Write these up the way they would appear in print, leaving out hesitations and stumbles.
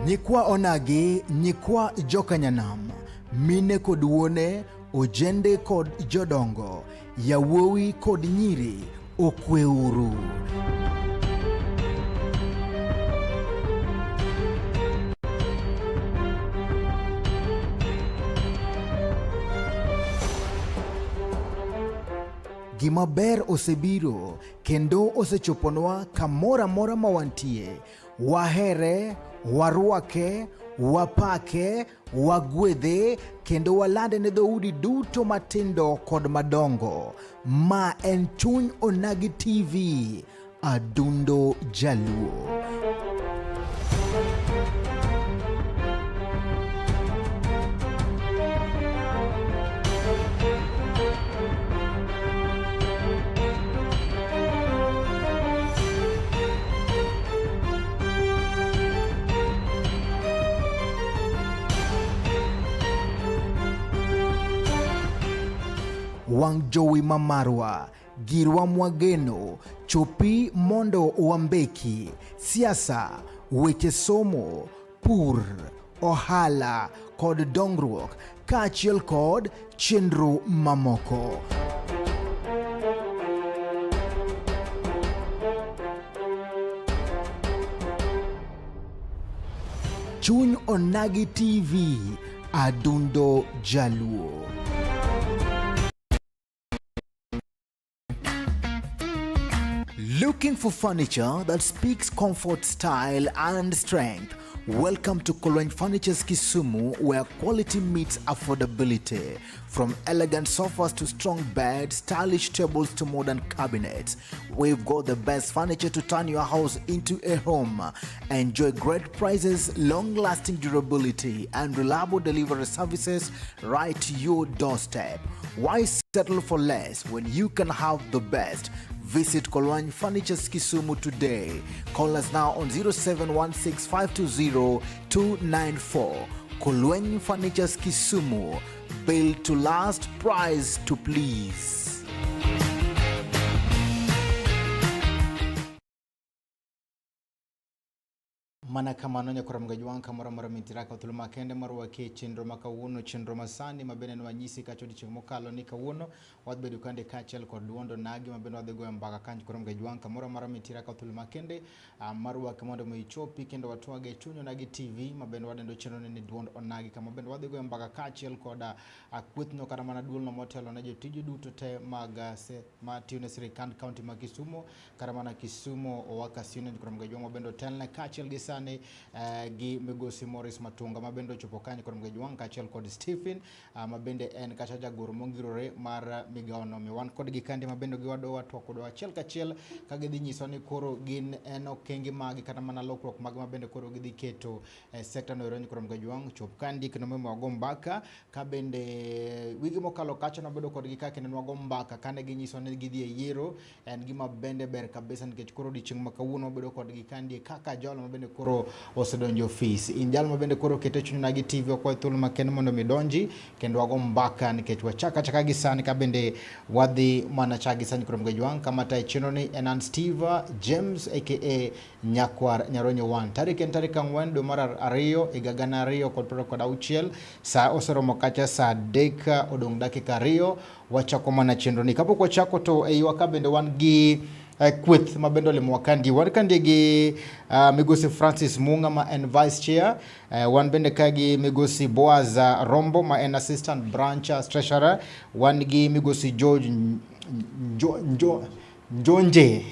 Nyikwa onagi, nyikwa jokanyanam, mine kod wuone, ojende kod jodongo, yawuowi kod nyiri, okweuru. Gima ber osebiro kendo osechoponwa kamoro amora ma wantie. Wahere, warwake, wapake, wagwedhe kendo walande ne dhoudi duto matindo kod madongo. Ma en Chuny Onagi TV, Adundo Jaluo. Wang' jowi ma marwa, girwa mwageno, chopi mondo wambeki, siasa, weche somo, pur, ohala kod dongruok kaachiel kod chenro mamoko. Chuny Onagi TV, Adundo Jaluo. Looking for furniture that speaks comfort, style, and strength? Welcome to Kolweny Furnitures Kisumu, where quality meets affordability. From elegant sofas to strong beds, stylish tables to modern cabinets, we've got the best furniture to turn your house into a home. Enjoy great prices, long lasting durability, and reliable delivery services right to your doorstep. Why settle for less when you can have the best? Visit Kolwany Furnitures Kisumu today. Call us now on 0716520294. Kolwany Furnitures Kisumu. Built to last, price to please. Mana kamano nyakora mga jwang' kamoro amora mintiere ka thuolo makende mar rwaki e chenro ma kawuono, chenro masani ma bende nwanyisi kacha odiochieng' mokalo ni kawuono wadhi bedo kande kaachiel kod duond onagi ma bende wadhi goyo mbaka ka nyakora mga jwang' kamoro amora mintiere ka thuolo makende mar rwaki mondo mi ichopi kendo watwag e chuny onagi TV ma bende wadendo chenro ni duond onagi kama bende wadhi goyo mbaka kaachiel kod kwethno kata mana duolno motelo ne jotije duto te mag matiyo ne sirikand kaunti ma Kisumu kata mana Kisumu Workers Union kuom Gajwang' ma bende otelne kaachiel gi sani gi migosi Morris Matunga ma bende ochopo kanyo kuom Gajwang' kaachiel kod Stephen ma bende en kacha jagoro mongirore mar migawono. Mi wan kodgi kandi ma bende giwado watwak kodwa achiel kachiel ka gidhi nyiso ni koro gin en okenge magi kata mana lokruok magi ma bende koro gidhi keto e sekta no ero kuom Gajwang' chop kandi kendo mi wago mbaka ka bende wigi mokalo kacha nabedo kodgi ka kendo nwago mbaka kane ginyiso ni gidhi e yiero en gima bende ber kabisa nikech koro odiochieng' ma kawuono wabedo kodgi kandie kaka jalo ma bende koro osedonjo ofis. In jal ma bende koro kete chuny Onagi TV okwayo thuolo makende mondo mi donji kendo wago mbaka nikech wachako achaka gi sani ka bende wadhi mana chak gi sani kuom Gajwang' kama tayo chenro ni en an Steve James aka Nyakwar Nyaronyo 1. Tarik en tarik 4 dwe mar 2 higa 2026 sa oseromo kacha sa 3 odong' dakika 2 wachako mana chenro ni. Kapok wachako to e iwa ka bende wan gi kweth ma bende olimowa kandi. Wan kandi gi migosi Francis Munga ma en vice chair, wan bende ka gi migosi Boaz Rombo ma en assistant branch treasurer, wan gi migosi George Njonje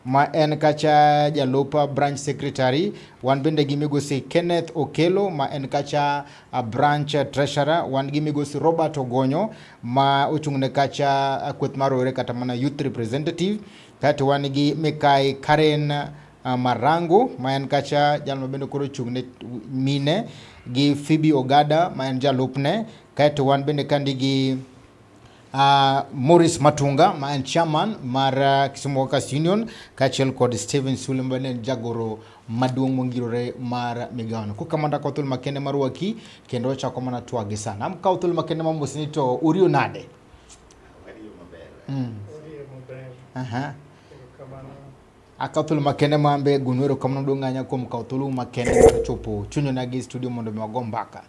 ma en kacha jalup branch secretary, wan bende gi migosi Kenneth Okelo ma en kacha branch treasurer, wan gi migosi Robert Ogonyo ma ochung' ne kacha kweth mar rowere kata mana youth representative, kaeto wan gi Mikai Karen Marango ma en kacha jal ma bende koro ochung' ne mine, gi Phoebe Ogada ma en jalupne, kaeto wan bende kandi gi Maurice Matunga ma en chairman mar Kisumu Workers Union kaachiel kod Stephen Sule ma en jagoro maduong' mongirore mar migawono. Kokamano akawo thuolo makende mar rwaki kendo wachako mana twak gi sana. Akawo thuolo makende mar mosi ni to uriyo nade? Wariyo maber. Aha. Erokamano. Akaw thuolo makende ma ambe gono erokamano maduong' ahinya kuom kawo thuolo makende mar chopo Chuny Onagi studio mondo mi wago mbaka.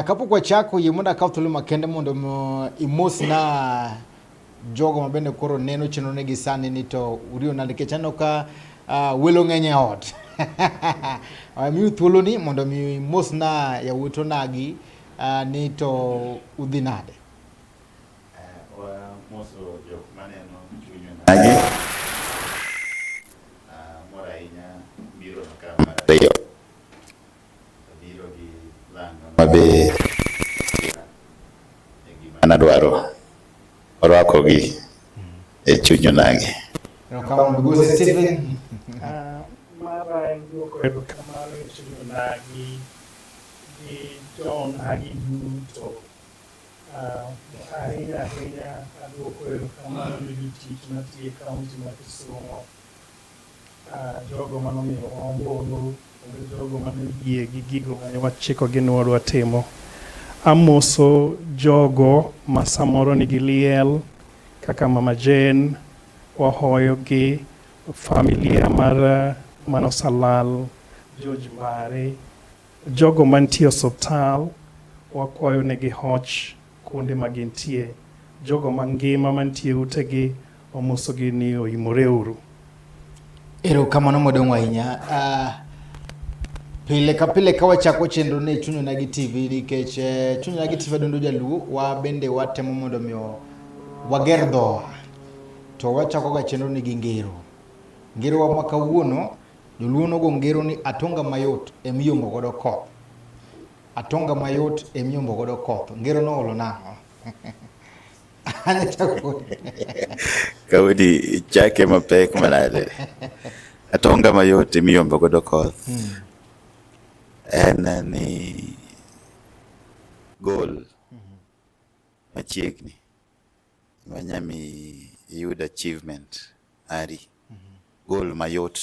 Kapok wachako, yie mondo akaw thuolo makende mondo imos na jogo ma bende koro neno chenro negi sani ni to uriyo nade nikech aneno ka welo ng'eny e ot. Amiyi thuolo ni mondo mi imos na yawuot onagi ni to udhi nade. Wamoso jok maneno Chuny Onagi. Amor ahinya biro ka mar ariyo. Abiro gi langa mabe e gima nadwaro orwakogi e Chuny Onagi. Erokamano Migosi Stephen. Mara en duoko erokamano e Chuny Onagi gi jo Onagi duto. Ahinya ahinya aduoko erokamano ne jotich matiyo e kaunti ma Kisumo. Jogo manomiyowa ombulu kendo jogo manoyie gi gigo mane wachikogi ni wadwa timo. Amoso jogo ma samoro nigi liel kaka Mama Jane, wahoyogi, familia mar manosalal George Mbare, jogo mantie e osiptal wakwayo negi hoch kuonde ma gintie, jogo mangima mantie utegi wamosogi ni oimore uru. Erokamano madongo ahinya. Pile ka pile ka wachako chenro ne Chuny Onagi TV nikech Chuny Onagi TV Adundo Jaluo wa bende watemo mondo mi wager dhowa to wachako ga chenro ni gi ngero. Ngero wa ma kawuono joluo nogo ngero ni atonga mayot emiyombo godo koth. Atonga mayot emiyombo godo koth. Ngero no olo nang'o? Anya chako. Kawodi chake mapek manade. Atonga mayot emiyombo godo koth. En ni goal machiegni manyami iyud achievement mari. Goal mayot,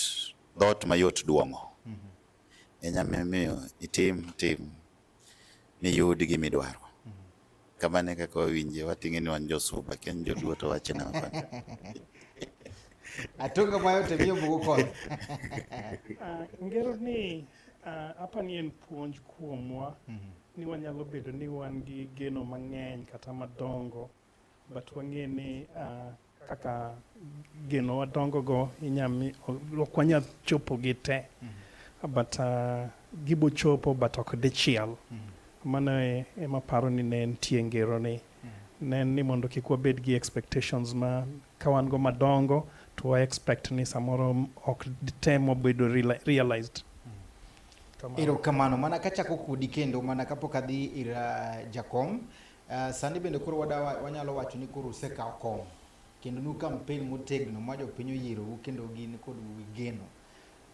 dhoot mayot duong'o. Enya miyo itim tim miyud gimidwaro. Kamano e kaka wawinje, wating'e ni wan josuba, kia ni joluo to wache nang'o koni. Atonga mayot emiyombo go koth. Ngero ni apa ni en puonj kuomwa ni wanyalo bedo ni wan gi geno mang'eny kata madongo but wang'e ni kaka geno wadongo go inyami ok wanyal chopo gi te but gibo chopo but ok dichiel. Mano ema paro ni ne nitie ngero ni ne en ni mondo kik wabed gi expectations ma ka wan go madongo to wa expect ni samoro ok temo bedo realized. Kamano. Erokamano. Mana kachako kodi kendo mana kapok adhi ir jakom. Sani bende koro wanyalo wacho ni koro usekawo kom kendo nu campaign motegno ma jopiny oyierou kendo gin kod geno.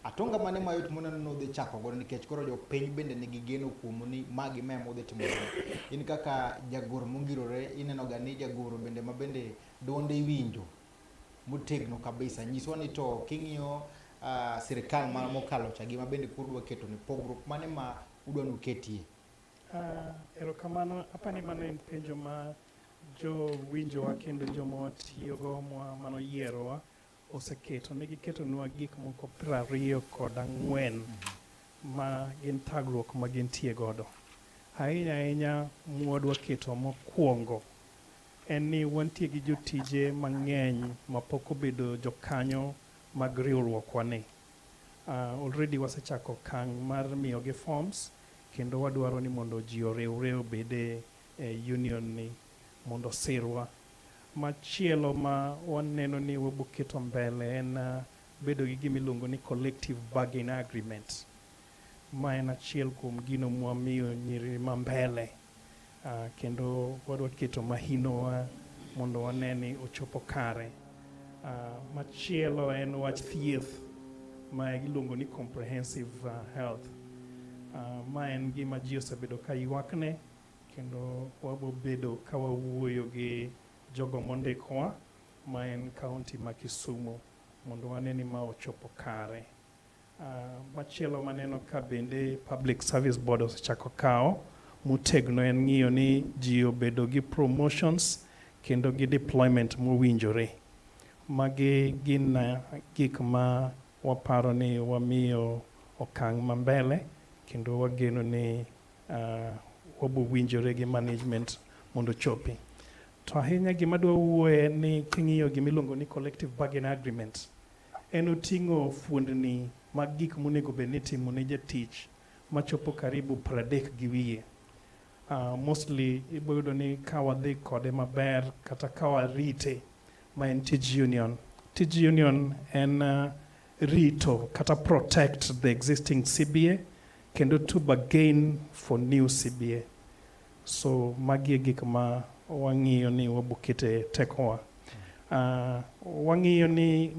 Atonga mane mayot muneno ni udhi chako godo nikech koro jopiny bende nigi geno kuomu ni ma gi ma ema udhi timo. In kaka jagoro mongirore ineno ga ni jagoro bende ma bende duonde iwinjo motegno kabisa. Nyiswa ni to king'iyo sirikal ma mokalo cha gima bende koro udwa keto ni pogruok mane ma udwa ni uketie? Erokamano, apani mano en penjo ma jowinjowa kendo joma watiyogo manoyierowa oseketo. Ne giketonwa gik moko 24 ma gin thagruok ma gintie godo. Ahinya ahinya mwadwa keto mokwongo en ni wantie gi jotije mang'eny mapok obedo jokanyo mag riwruokwa ni. Already wasechako okang' mar miyogi forms kendo wadwaro ni mondo ji oriwre obed e union ni mondo osirwa. Machielo ma waneno ni wabo keto mbele en bedo gi gima iluongo ni collective bargain agreement. Ma en achiel kuom gino mwamiyo nyiri ma mbele kendo wadwa keto mahinowa mondo wane ni ochopo kare. Machielo en wach thieth ma iluongo ni comprehensive health. Ma en gima ji osebedo ka ywakne kendo wabo bedo ka wawuoyo gi jogo mondikowa ma en kaunti ma Kisumu mondo wane ni ma ochopo kare. Machielo maneno ka bende Public Service Board osechako kawo motegno en ng'iyo ni ji obedo gi promotions kendo gi deployment mowinjore. Magi gin gik ma waparo ni wamiyo okang' ma mbele kendo wageno ni wabo winjore gi management mondo ochopi. To ahinya gima adwa wuoye ni king'iyo gima iluongo ni collective bargaining agreement, en oting'o fuondni mag gik monego bed ni itimo ne jatich machopo karibu 30 gi wiye. Mostly ibo yudo ni ka wadhi kode maber kata ka warite ma en tij union. Tij union en rito kata protect the existing CBA kendo to bargain for new CBA. So magi e gik ma wang'iyo ni wabokete tekowa. Wang'iyo ni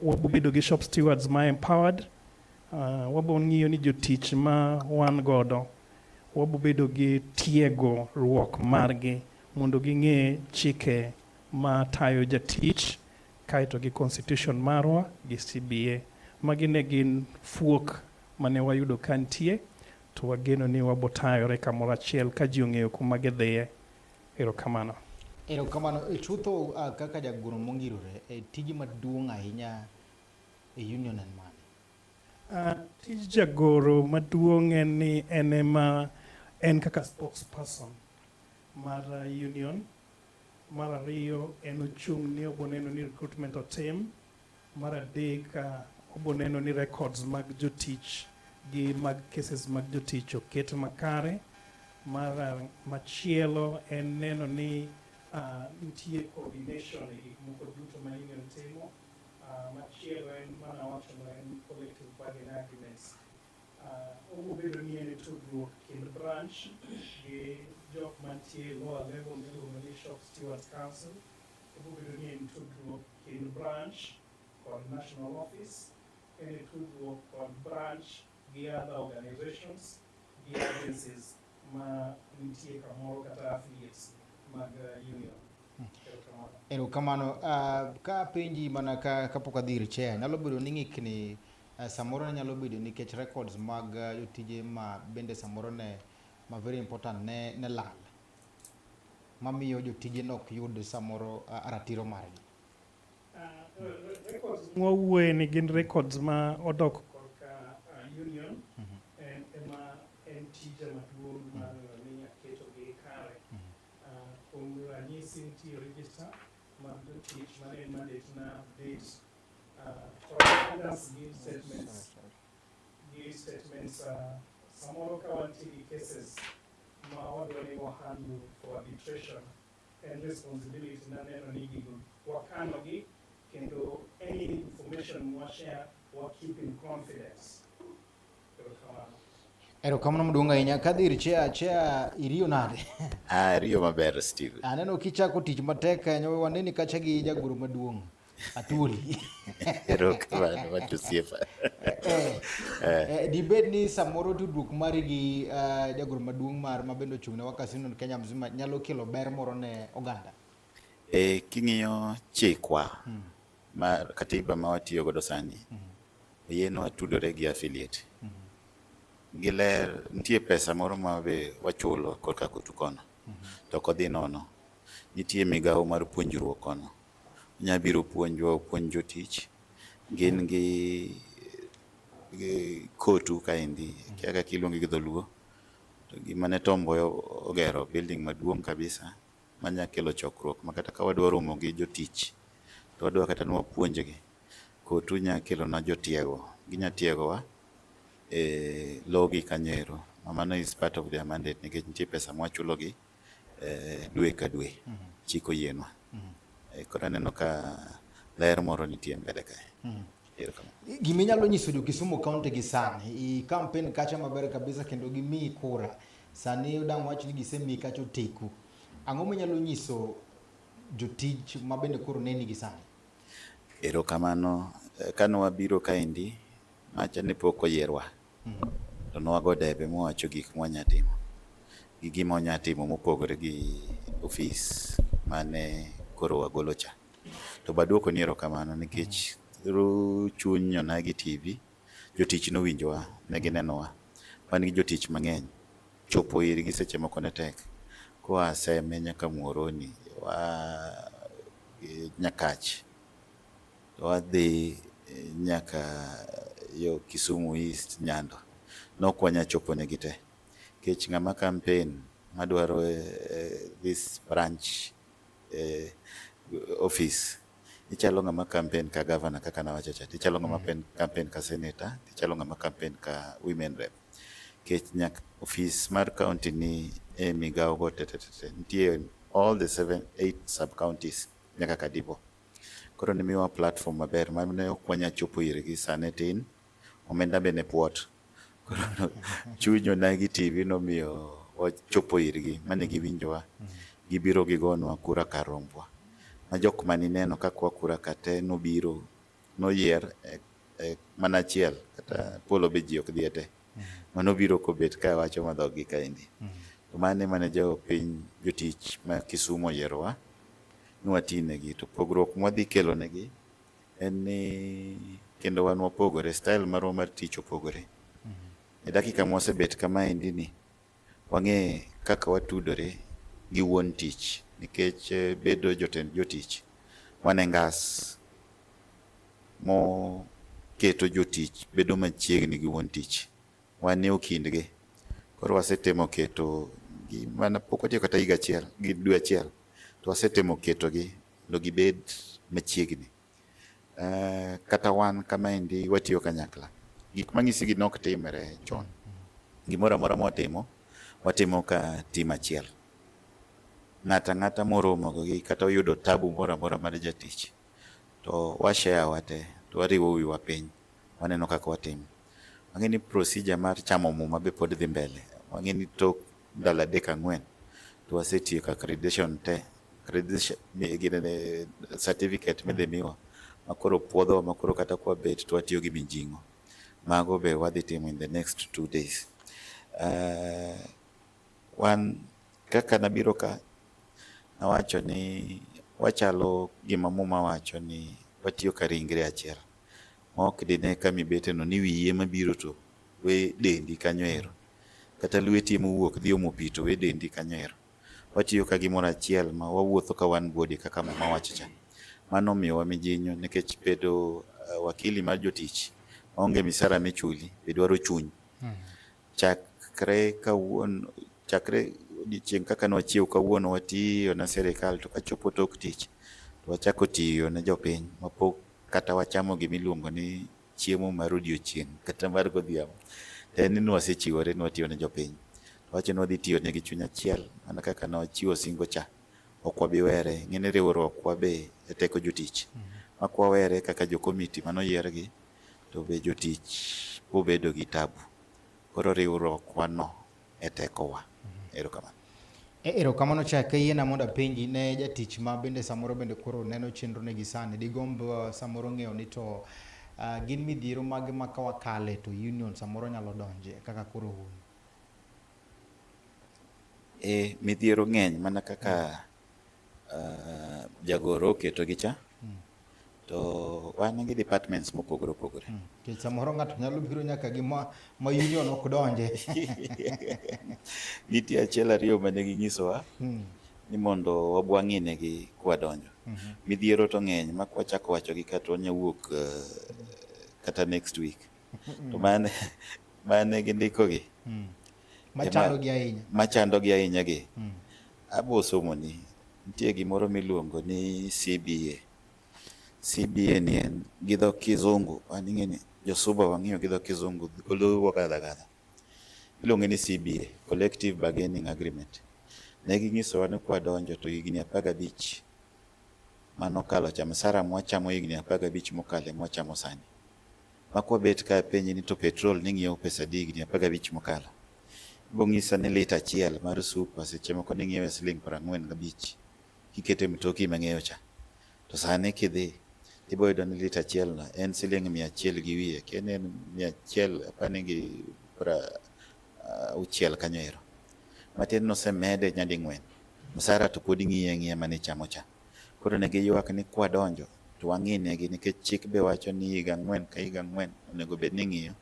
wabo bedo gi shop stewards ma empowered. Wabo ng'iyo ni jotich ma wan godo wabo bedo gi tiegruok margi mondo ging'e chike ma tayo jatich kaeto gi constitution marwa gi CBA. Magi ne gin fuok mane wayudo ka nitie to wageno ni wabo tayore kamoro achiel ka ji ong'eyo kuma gidhiye. Erokamano. Erokamano. Chutho kaka jagoro mongirore, tiji maduong' ahinya e union en mane? Tij jagoro maduong' en ni en ema en kaka spokesperson mar union. Mar ariyo en ochung' ni oboneno ni recruitment otim. Mar adek oboneno ni records mag jotich gi mag cases mag jotich oket makare. Mar machielo en neno ni nitie coordination e gik moko duto ma union timo. Machielo en mana wachono en collective bargaining agreements. Obo bedo ni en e tudruok kind branch gi jok mantie lower level miluongo ni shop stewards council. Obo bedo ni en tudruok kind branch kod national office. En e tudruok kod branch gi other organizations gi agencies ma nitie kamoro kata affiliates mag union. Erokamano. Ka penji mana ka kapok adhi ir chair, nyalo bedo ni ng'ikni samoro ne nyalo bedo nikech records mag jotije ma bende samoro ne ma very important ne lal mamiyo jotije nok yud samoro ratiro margi. Records mwawuoye ni gin records ma odok korka union en ema en tija maduong' mar neno ni aketogi kare. Kuom ranyisi nitie register mag jotich mane en mandate na update correspondence gi statements samoro ka wantie gi cases ma wadwa ni wahandle for arbitration en responsibility na neno ni gigo wakanogi kendo any information mwashare wa keep in confidence. Erokamano. Erokamano maduong' ahinya. Kadhi ir chair, chair iriyo nade? Ariyo maber Steve. Aneno kichako tich matek kanyo, waneni kacha gi jagoro maduong' Atwoli. Erokamano wacho osiepa. Dibed ni samoro tudruok mari gi jagoro maduong' mar mabende ochung' ne Workers Union Kenya mzima nyalo kelo ber moro ne oganda? King'iyo chikwa mar katiba ma watiyo godo sani, oyienwa tudore gi affiliate. Gi ler, nitie pesa moro ma be wachulo korka kotu kono, to ok odhi nono. Nitie migawo mar puonjruok kono. Onya biro puonjwa, opuonj jotich. Gin gi kotu kaendi, akia kaka iluonge gi dholuo. To gima ne Tom Mboya ogero building maduong' kabisa manya kelo chokruok ma kata ka wadwa romo gi jotich to wadwa kata ni wapuonjgi, kotu nya kelonwa jotiego. Ginya tiegowa e logi kanyo ero. Mano is part of their mandate nikech nitie pesa mwachulogi dwe ka dwe. Chik oyienwa. Koro aneno ka ler moro nitie mbele kae. Erokamano. Giminyalo nyiso jo Kisumu County gi sani, i campaign kacha maber kabisa kendo gimiyi kura. Sani dang' wach ni gisemiyi kacha oteku. Ang'o minyalo nyiso jotich mabende koro neni gi sani? Erokamano. Kane wabiro kaendi, macha ne pok oyierwa. To nwago debe mwawacho gik mwanya timo. Gi gima wanya timo mopogore gi ofis mane koro wagolo cha. To be aduoko ni erokamano nikech through chuny Onagi TV, jotich nowinjowa, ne ginenowa. Wan gi jotich mang'eny. Chopo irgi seche moko ne tek. Koa Seme nyaka Muhoroni, Nyakach. To wadhi nyaka yo Kisumu East, Nyando. Nok wanya chopo negi te. Nikech ng'ama campaign madwaro this branch office, ichalo ng'ama campaign ka governor kaka nawacho cha, tichalo ng'ama campaign ka senator, tichalo ng'ama campaign ka women rep. Nikech nyaka office mar county ni e migawo go te te te. Nitie all the 7, 8 sub counties nyaka Kadibo. Koro ne miyowa platform maber ma ne ok wanya chopo irgi sane tin, omenda be ne puot. Koro chuny Onagi TV nomiyo wachopo irgi mane giwinjowa. Gibiro gigonwa kura kar rombwa. Ma jok manineno ka kwa kura ka te nobiro noyier mana achiel kata polo be ji ok dhie te. Manobiro kobet ka wacho madhog gi kaendi. To mano ema ne jopiny jotich ma Kisumu oyierowa ni watinegi. To pogruok mwadhi kelo negi en ni kendo wan wapogore, style marwa mar tich opogore. E dakika mwasebet kamaendi ni, wang'e kaka watudore gi wuon tich nikech bedo jotend jotich wan e ngas moketo jotich bedo machiegni gi wuon tich. Wan e okindgi. Koro wasetemo keto gi mana pok watieko kata higa achiel gi dwe achiel to wasetemo ketogi mondo gibed machiegni. Kata wan kamaendi watiyo kanyakla. Gik manyisi gi nok timre chon. Gimoro amora mwatimo, watimo ka team achiel. Ng'ato ang'ata moromo gi kata oyudo tabu moro amora mar jatich, to wa share wate, to wariwo wiwa piny, waneno kaka watimo. Wang'e ni procedure mar chamo muma be pod dhi mbele. Wang'e ni tok ndalo 3 4 to wasetieko accreditation te. Accreditation ginene certificate midhi miwa makoro puodhowa makoro kata kwabet to watiyo gi mijing'o. Mago be wadhi timo in the next 2 days. Wan kaka nabiro ka, nawacho ni wachalo gima muma wacho ni watiyo ka ringre achiel. Ma ok dine kama ibete no ni wiyi ema biro to we dendi kanyo ero. Kata lweti ema owuok dhi omo pi to we dendi kanyo ero. Watiyo ka gimoro achiel ma wawuotho ka wan body kaka muma wacho cha. Mano omiyowa mijinyo nikech bedo wakili mar jotich maonge misara michuli be dwaro chuny. Chakre kawuono, chakre odiochieng' kaka nwachiew kawuono watiyo ne sirikal to kachopo tok tich to wachako tiyo ne jopiny mapok kata wachamo gimiluongo ni chiemo mar odiochieng' kata mar godhiambo. To en ni nwasechiwore ni watiyo ne jopiny. To wacho ni wadhi tiyo negi chuny achiel mana kaka nwachiwo singo cha. Ok wabi were. Ing'e ni riwruokwa be e teko jotich. Ma kwawere kaka jo komiti manoyiergi to be jotich bobedo gi tabu. Koro riwruokwa no e tekowa. Erokamano. Erokamano chak yiena mondo apenji ne jatich ma bende samoro bende koro neno chenro ne gi sani digomb samoro ng'eyo ni to gin midhiero mage ma ka wakale to union samoro nyalo donje kaka koro un. Midhiero ng'eny mana kaka jagoro oketo gi cha. To wan gi departments mopogore opogore. Nikech samoro ng'ato nyalo biro nyaka gi ma union ok donje. Nitie achiel ariyo mane ginyisowa ni mondo wabwang'inegi kwadonjo. Midhiero to ng'eny ma kwachako wachogi ka to wanya wuok kata next week. To mane gindikogi. Machando gi ahinya. Machando gi ahinya gi. Abo somoni. Nitie gimoro miluongo ni CBA. CBA ni en gi dho kizungu. Wan ing'e ni josuba wang'iyo gi dho kizungu. Dholuo kadho akadha. Iluonge ni CBA, Collective Bargaining Agreement. Ne ginyisowa ni kwadonjo to higni 15 manokalo cha, msara mwachamo higni 15 mokalo ema wachamo sani. Ma kwabet ka apenji ni to petrol ning'iewo pesa adi higni 15 mokalo. Ibo ng'isa ni lita achiel mar super seche moko ning'iewe siling 45 kikete mtoki mang'eyo cha. To sani kidhi ibo yudo ni lita achiel no en siling 100 gi wiye, kendo en 100 apani gi 60 kanyo ero. Matin nosemede nyading'wen. Msara to pod ing'iye ang'iya mane ichamo cha. Koro ne giywak ni kwadonjo to wang'inegi nikech chik be wacho ni higa 4 ka higa 4 onego bed ni ing'iyo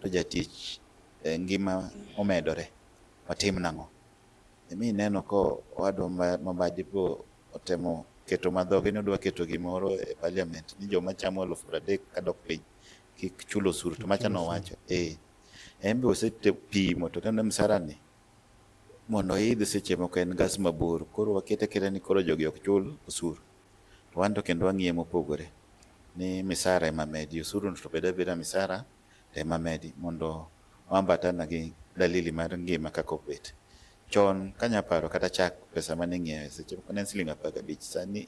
to jatich ngima omedore. Watim nang'o? Emi ineno ko owadwa Mabadi bo otemo Oseketo madhoge ni odwa keto gimoro e parliament ni joma chamo 30,000 kadok piny kik chul osuru to macha nowacho eh en be osepimo to neno msara ni mondo oidh seche moko en gas mabor koro wakete aketa ni koro jogi ok chul osuru to wan to kendo wang'iye mopogore ni misara ema medi osuru to bed abeda misara to ema medi mondo wambatana gi dalili mar ngima kaka obet. Chon kanya paro kata chak pesa mane ing'iewe seche moko ne en siling 15 sani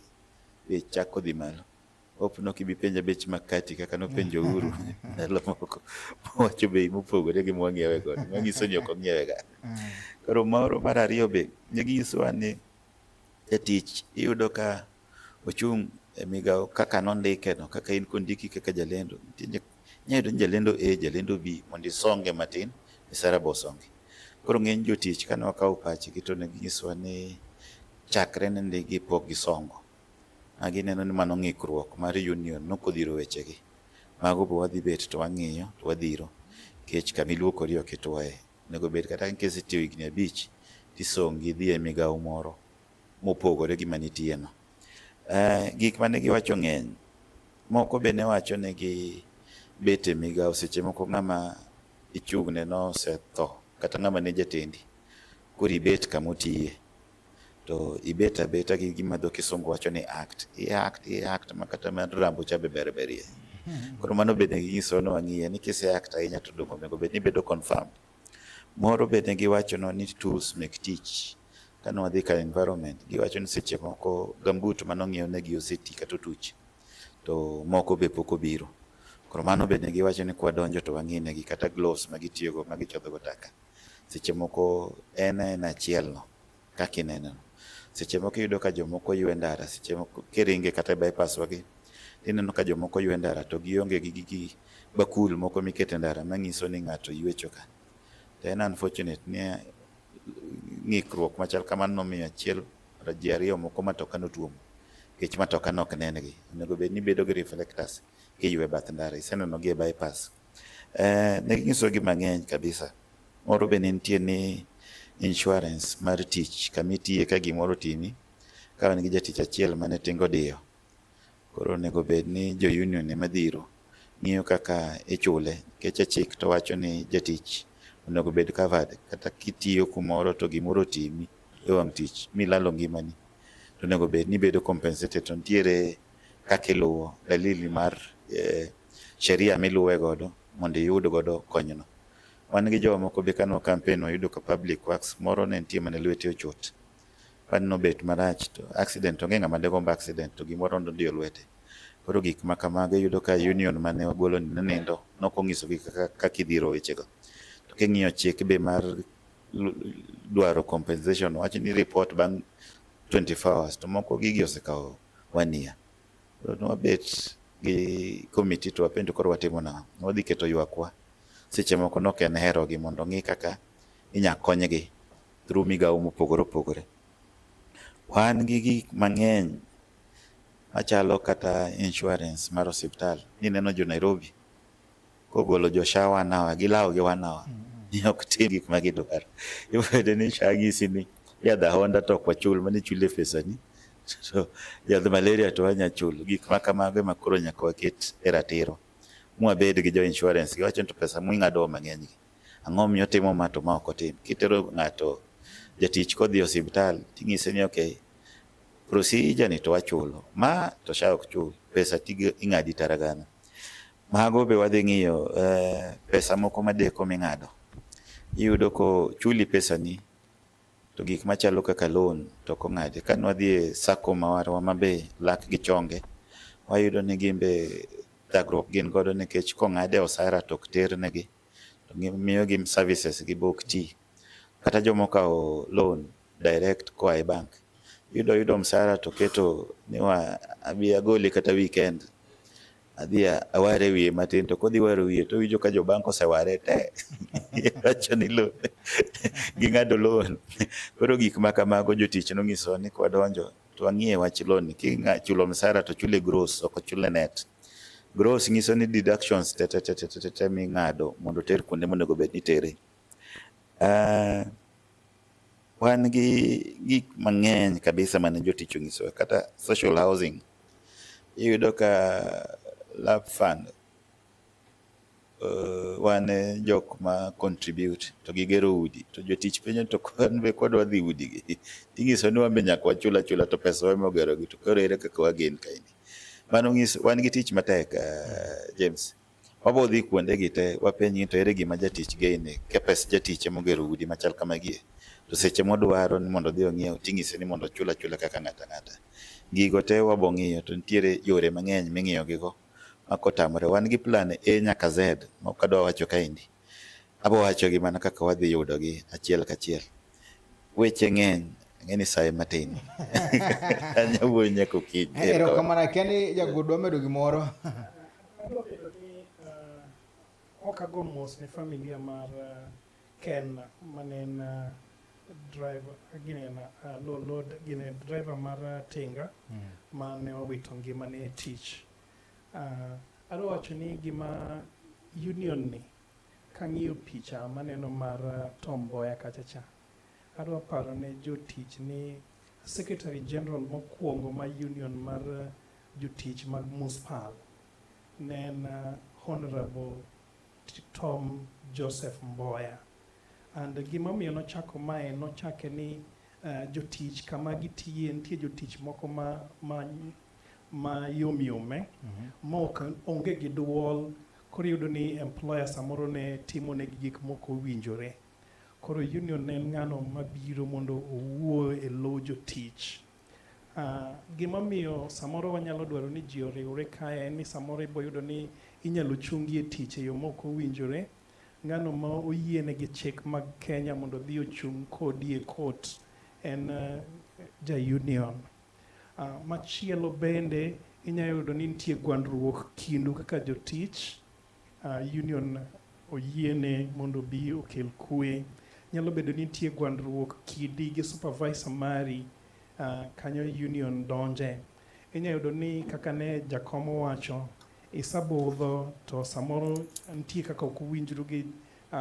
bech chak odhi malo. Hope nok ibi penja bech makati kaka nopenjo Uhuru ndalo moko mowacho bei mopogore gi mwang'iewe godo manyiso ni ok ong'iewe ga. Koro moro mar ariyo be ne ginyisowa ni jatich iyudo ka ochung' e migawo kaka nondike no kaka in kondiki kaka jalendo nitie inyalo yudo ni jalendo A jalendo B mondo isonge matin misara be osongi. Koro ng'eny jotich kane wakawo pachgi to ne ginyisowa ni chakre ne ndikgi pok gisongo. Ma gineno ni mano ng'ikruok mar union nokodhiro wechegi. Mago be wadhi bet to wang'iyo to wadhiro nikech kama iluokori ok ituoye. Onego bed kata kisetiyo higni 5 tisongi idhi e migawo moro mopogore gi manitie no. Gik mane giwacho ng'eny. Moko be ne wacho ni gibet e migawo seche moko ng'ama ichung'ne nosetho kata ng'ama ne jatendi koro ibet kama otiye to ibet abeta gi gima dho kisungu wacho ni act i act i act ma kata mar rambo cha be ber berie. Koro mano be ne ginyisowa ni wang'iye ni kise act ahinya to donge onego bed ni ibedo confirmed. Moro be ne giwachonwa ni tools mek tich. Kane wadhi ka environment giwacho ni seche moko gumboot manong'iew negi oseti kata otuch to moko be pok obiro. Koro mano be ne giwacho ni kwadonjo to wang'i negi kata gloves ma gitiyogo ma gichodho go taka. Seche moko en aena achiel no kaka ineno no. Seche moko iyudo ka jomoko ywe ndara, seche moko kiringe kata e bypass wagi tineno ka jomoko ywe ndara to gionge gi gigi bakul moko mikete ndara manyiso ni ng'ato ywecho ka. To en unfortunate ni ng'ikruok machal kamano nomiyo achiel ji ariyo moko matoka notuomo nikech matoka ne ok nen gi. Onego bed ni ibedo gi reflectors kiywe bath ndara, iseneno gi e bypass. Ne ginyisowa gi mang'eny kabisa. Moro be ne nitie ni insurance mar tich kama itiye ka gimoro otimi ka wan gi jatich achiel mane tinga odiyo. Koro onego bed ni jo union ema dhiro ng'iyo kaka ichule nikech e chik to wacho ni jatich onego bed covered kata kitiyo kumoro to gimoro otimi e wang' tich milalo ngimani to onego bed ni ibedo compensated to nitiere kaka iluwo dalili mar sheria miluwe godo mondo iyud godo konyno. Wan gi jowa moko be kane wa campaign wayudo ka public works moro ne nitie mane lwete ochot. Pani nobet marach to accident onge ng'ama degomb accident to gimoro nodiyo lwete. Koro gik ma kamago iyudo ka union mane wagolo ni ne nindo nok onyisogi kaka idhiro wechego. To king'iyo chik be mar dwaro compensation wacho ni report bang' 24 hours to moko gigi osekawo 1 year. Koro nwabet gi committee to wapenjo koro watimo nang'o. Wadhi keto ywakwa. Seche moko nok en herogi mondo ong'i kaka inya konygi through migawo mopogore opogore. Wan gi gik mang'eny machalo kata insurance mar osiptal. Nineno jo Nairobi kogolo jo SHA 1 hour gilawo gi 1 hour ni ok tim gik ma gidwaro. Iyudo ni SHA nyisi ni yadh ahonda to ok wachul mana ichule pesani to yadh malaria to wanya chulo. Gik ma kamago ema koro nyaka waket e ratiro mwabed gi jo insurance giwacho ni to pesa mwing'ado mang'eny gi ang'o miyo timo ma to ma ok otim. Kitero ng'ato jatich kodhi e osiptal ting'ise ni okay procedure ni to wachulo ma to SHA ok chul pesa ing'adi tara gana. Mago be wadhi ng'iyo pesa moko madeko ming'ado. Iyudo ko chuli pesani to gik machalo kaka loan to ok ong'adi. Kane wadhi e sacco marwa ma be lak gi chonge, wayudo ni gin be thagruok gin godo nikech kong'ad e osara to ok ternegi to miyogi services gi be ok ti. Kata joma okawo loan direct koa e bank, iyudo msara to keto ni abi agole kata weekend adhi aware wiye matin to kodhi waro wiye to owinjo ka jo bank oseware te wacho ni loan ging'ado loan. Koro gik ma kamago jotich nonyisowa ni kwadonjo to wang'iye wach loan kichulo msara to chule gross ok ochule net. Gross nyiso ni deductions te te te te te ming'ado mondo oter kuonde monego bed ni itere. Wan gi gik mang'eny kabisa mane jotich onyisowa kata social housing. Iyudo ka LAP fund wan e jok ma contribute to gigero udi to jotich penjo to wan be kwadwa dhi udi gi tinyiso ni wan be nyaka wachul achula to pesa wa ema ogero gi to koro ere kaka wagen kaendi. Mano nyiso wan gi tich matek James. Wabo dhi kuonde gi te wapenj ni to ere gima jatich gain ka pes jatich ema ogero udi machal kamagie to seche modwaro ni mondo odhi ong'iew ting'ise ni mondo ochul achula kaka ng'ato ang'ata. Gigo te wabo ng'iyo to nitiere yore mang'eny ming'iyo gigo ma kotamore. Wan gi plan A nyaka Z ma ok adwa wacho kaendi. Abo wacho gi mana kaka wadhi yudogi achiel kachiel. Weche ng'eny, ang'e ni sa ema tin. Anya wuoyo nyaka okinyi. Erokamano, akia ni jagodwa medo gimoro. Adwa bedo ni ok ago mos ne familia mar Ken mane en driver gine load gine driver mar tinga mane owito ngimane e tich. Adwa wacho ni gima union ni kang'iyo picha maneno mar Tom Mboya kacha cha, adwa paro ne jotich ni Secretary General mokwongo mar union mar jotich mag Muspal ne en Honorable Tom Joseph Mboya. And gimomiyo nochako mae, nochake ni jotich kama gitiye nitie jotich moko ma yom yome ma ok onge gi duol koro iyudo ni employer samoro ne timo negi gik mok owinjore. Koro union ne en ng'ano mabiro mondo owuo e lo jotich. Gimomiyo samoro wanyalo dwaro ni ji oriwre kae en ni samoro ibo yudo ni inyalo chungi e tich e yo mok owinjore. Ng'ano ma oyiene gi chik mag Kenya mondo odhi ochung' kodi e court en ja union. Machielo bende inyalo yudo ni nitie gwandruok kindu kaka jotich. Union oyiene mondo obi okel kwe. Nyalo bedo ni nitie gwandruok kidi gi supervisor mari, kanyo union donje. Inyalo yudo ni kaka ne jakom owacho, isabudho to samoro nitie kaka ok uwinjru gi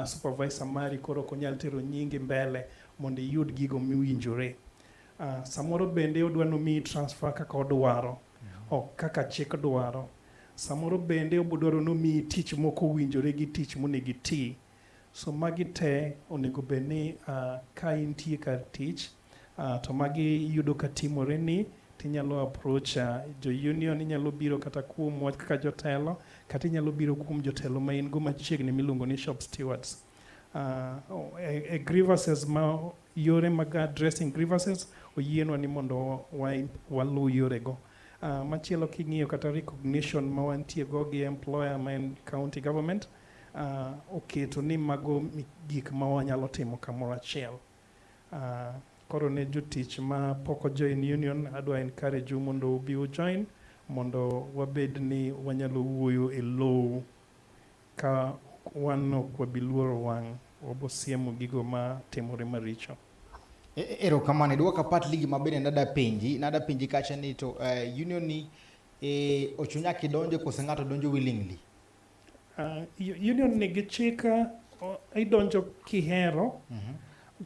supervisor mari koro ok onyal tero nyingi mbele mondo iyud gigo mowinjore. Samoro bende odwa nomiyi transfer kaka odwaro, ok kaka chik dwaro. Samoro bende obodwaro nomiyi tich mok owinjore gi tich monego iti. So magi te onego bed ni ka intie kar tich to magi iyudo ka timore ni tinyalo approach jo union, inyalo biro kata kuomwa kaka jotelo, kata inyalo biro kuom jotelo ma in go machiegni miluongo ni shop stewards. E grievances ma yore mag addressing grievances oyienwa ni mondo waluw yorego. Machielo king'iyo kata recognition ma wantie go gi employer ma en county government oketo ni mago gik ma wanyalo timo kamoro achiel. Koro ne jotich ma pok ojoin union adwa encourage u mondo ubi ujoin mondo wabed ni wanyalo wuoyo e low ka wan ok wabi luoro wang' wabo siemo gigo ma timore maricho. Erokamano, iduoka partly gima bende nada penji, nada penji kacha ni to union ni ochuno nyaka idonje kose ng'ato donjo willingly? Union nigi chik idonjo kihero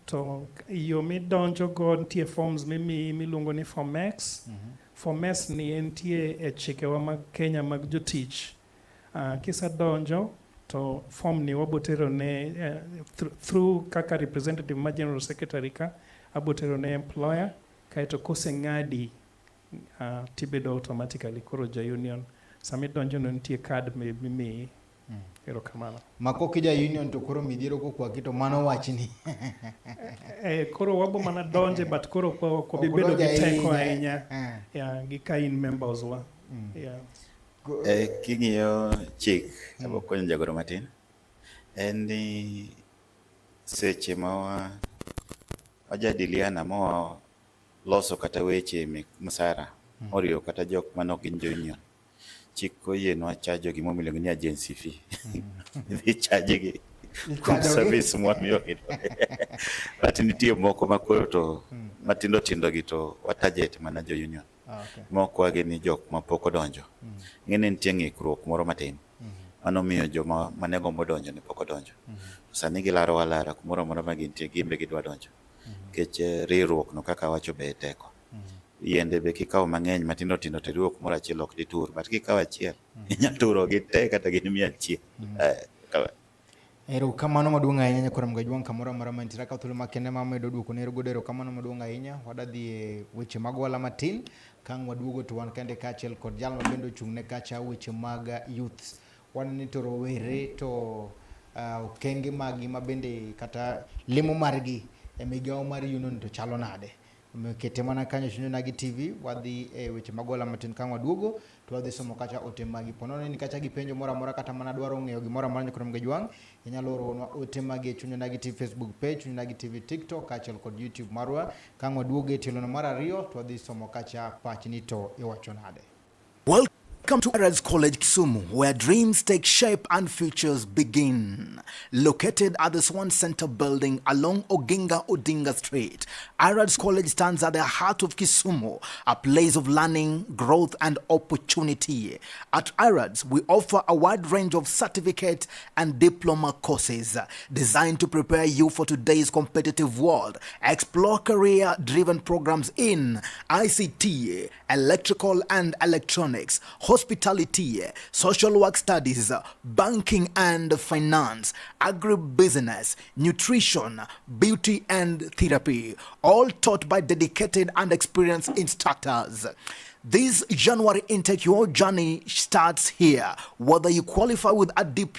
to yo midonjo go nitie forms mimiyi miluongo ni Form X. Form S ni entie e chikewa mag Kenya mag jotich. Kisedonjo to form ni wabotero ne through kaka representative ma general secretary ka abotero ne employer kaeto koseng'adi tibedo automatically koro ja union. Sama idonjo no nitie card mimiyi. Erokamano. Ma kok ija union to koro midhiero kokwaki to mano wachni. Koro wabo mana donje but koro ok wabi bedo gi teko ahinya. Yeah, gi ka in members wa. Yeah. King'iyo chik, abo konyo jagoro matin, en ni seche ma wajadiliana ma waloso kata weche mek msara moriwo kata jok mane ok gin jo union, chik oyienwa chajo gima iluongo ni agency fee. Idhi charge gi kuom service mwamiyogi. But nitie moko ma koro to matindo tindo gi to wa target mana jo union. Moko wagi ni jok mapok odonjo. Ng'eni nitie ng'ikruok moro matin. Mano miyo joma mane gombo donjo ne pok odonjo. Sani gilaro alara kumoro amora ma gintie gin be gidwa donjo. Nikech eh, riwruok no kaka awacho be e teko. Yiende be kikawo mang'eny matindo tindo to iriwo kumoro achiel ok ditur, but kikawo achiel inya turo gi te kata gin 100. Eh, kamano. Erokamano maduong' ahinya nyakora Mgajwang' kamoro amora mantiere akawo thuolo makende ma medo duoko ne godo erokamano maduong' ahinya. Wada dhi e weche mag ohala matin kang' waduogo to wan kende kaachiel kod jal ma bende ochung' ne kacha weche mag youths. Waneno ni to rowere to okenge maggi ma bende kata lemo margi e migawo mar union to chalo nade. Omiyo kete mana kanyo e Chuny Onagi TV, wadhi e weche mag ohala matin kang' waduogo to wadhi somo kacha ote magi. Po nono ni kacha gi penjo moro amora kata mana dwaro ng'eyo gimoro amora nyakoro Mgajwang', inyalo oronwa ote magi e Chuny Onagi TV Facebook page, Chuny Onagi TV TikTok kaachiel kod YouTube marwa. Kang' waduogo e tielono mar ariyo to wadhi somo kacha pachni to iwacho nade. Welcome to Arabs College Kisumu, where dreams take shape and futures begin. Located at the Swan Center building along Oginga Odinga Street, Arabs College stands at the heart of Kisumu, a place of learning, growth, and opportunity. At Arabs, we offer a wide range of certificate and diploma courses designed to prepare you for today's competitive world. Explore career driven programs in ICT, electrical and electronics, hospitality, social work studies, banking and finance, agribusiness, nutrition, beauty and therapy, all taught by dedicated and experienced instructors. This January intake, your journey starts here. Whether you qualify with a deep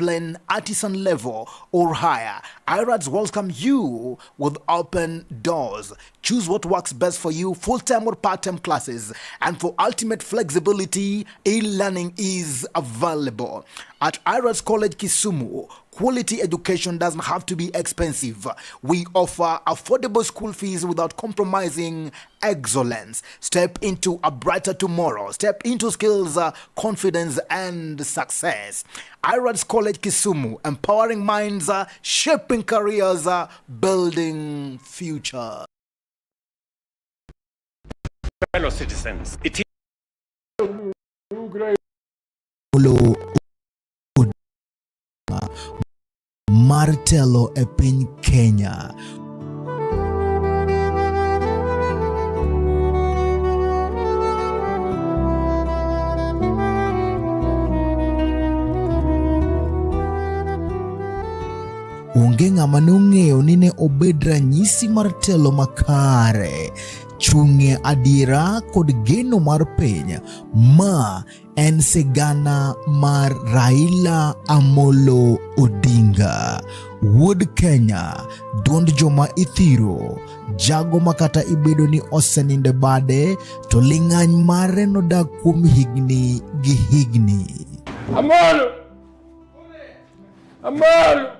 artisan level, or higher, IRADS welcome you with open doors. Choose what works best for you, full time or part time classes. And for ultimate flexibility, e learning is available. At IRADS College Kisumu, quality education doesn't have to be expensive. We offer affordable school fees without compromising excellence. Step into a brighter tomorrow. Step into skills, confidence, and success. IRADS College Kisumu, empowering minds, shaping careers, building future. Fellow citizens, it is Olo mar telo e piny Kenya. Onge ng'ama nong'eyo ni ne obed ranyisi mar telo makare, chung'e adiera kod geno mar piny. Ma en sigana mar Raila Amolo Odinga, wuod Kenya, duond joma ithiro, jago ma kata ibedo ni osenindo e bade to ling'any mare nodak kuom higni gi higni. Amolo! Amolo!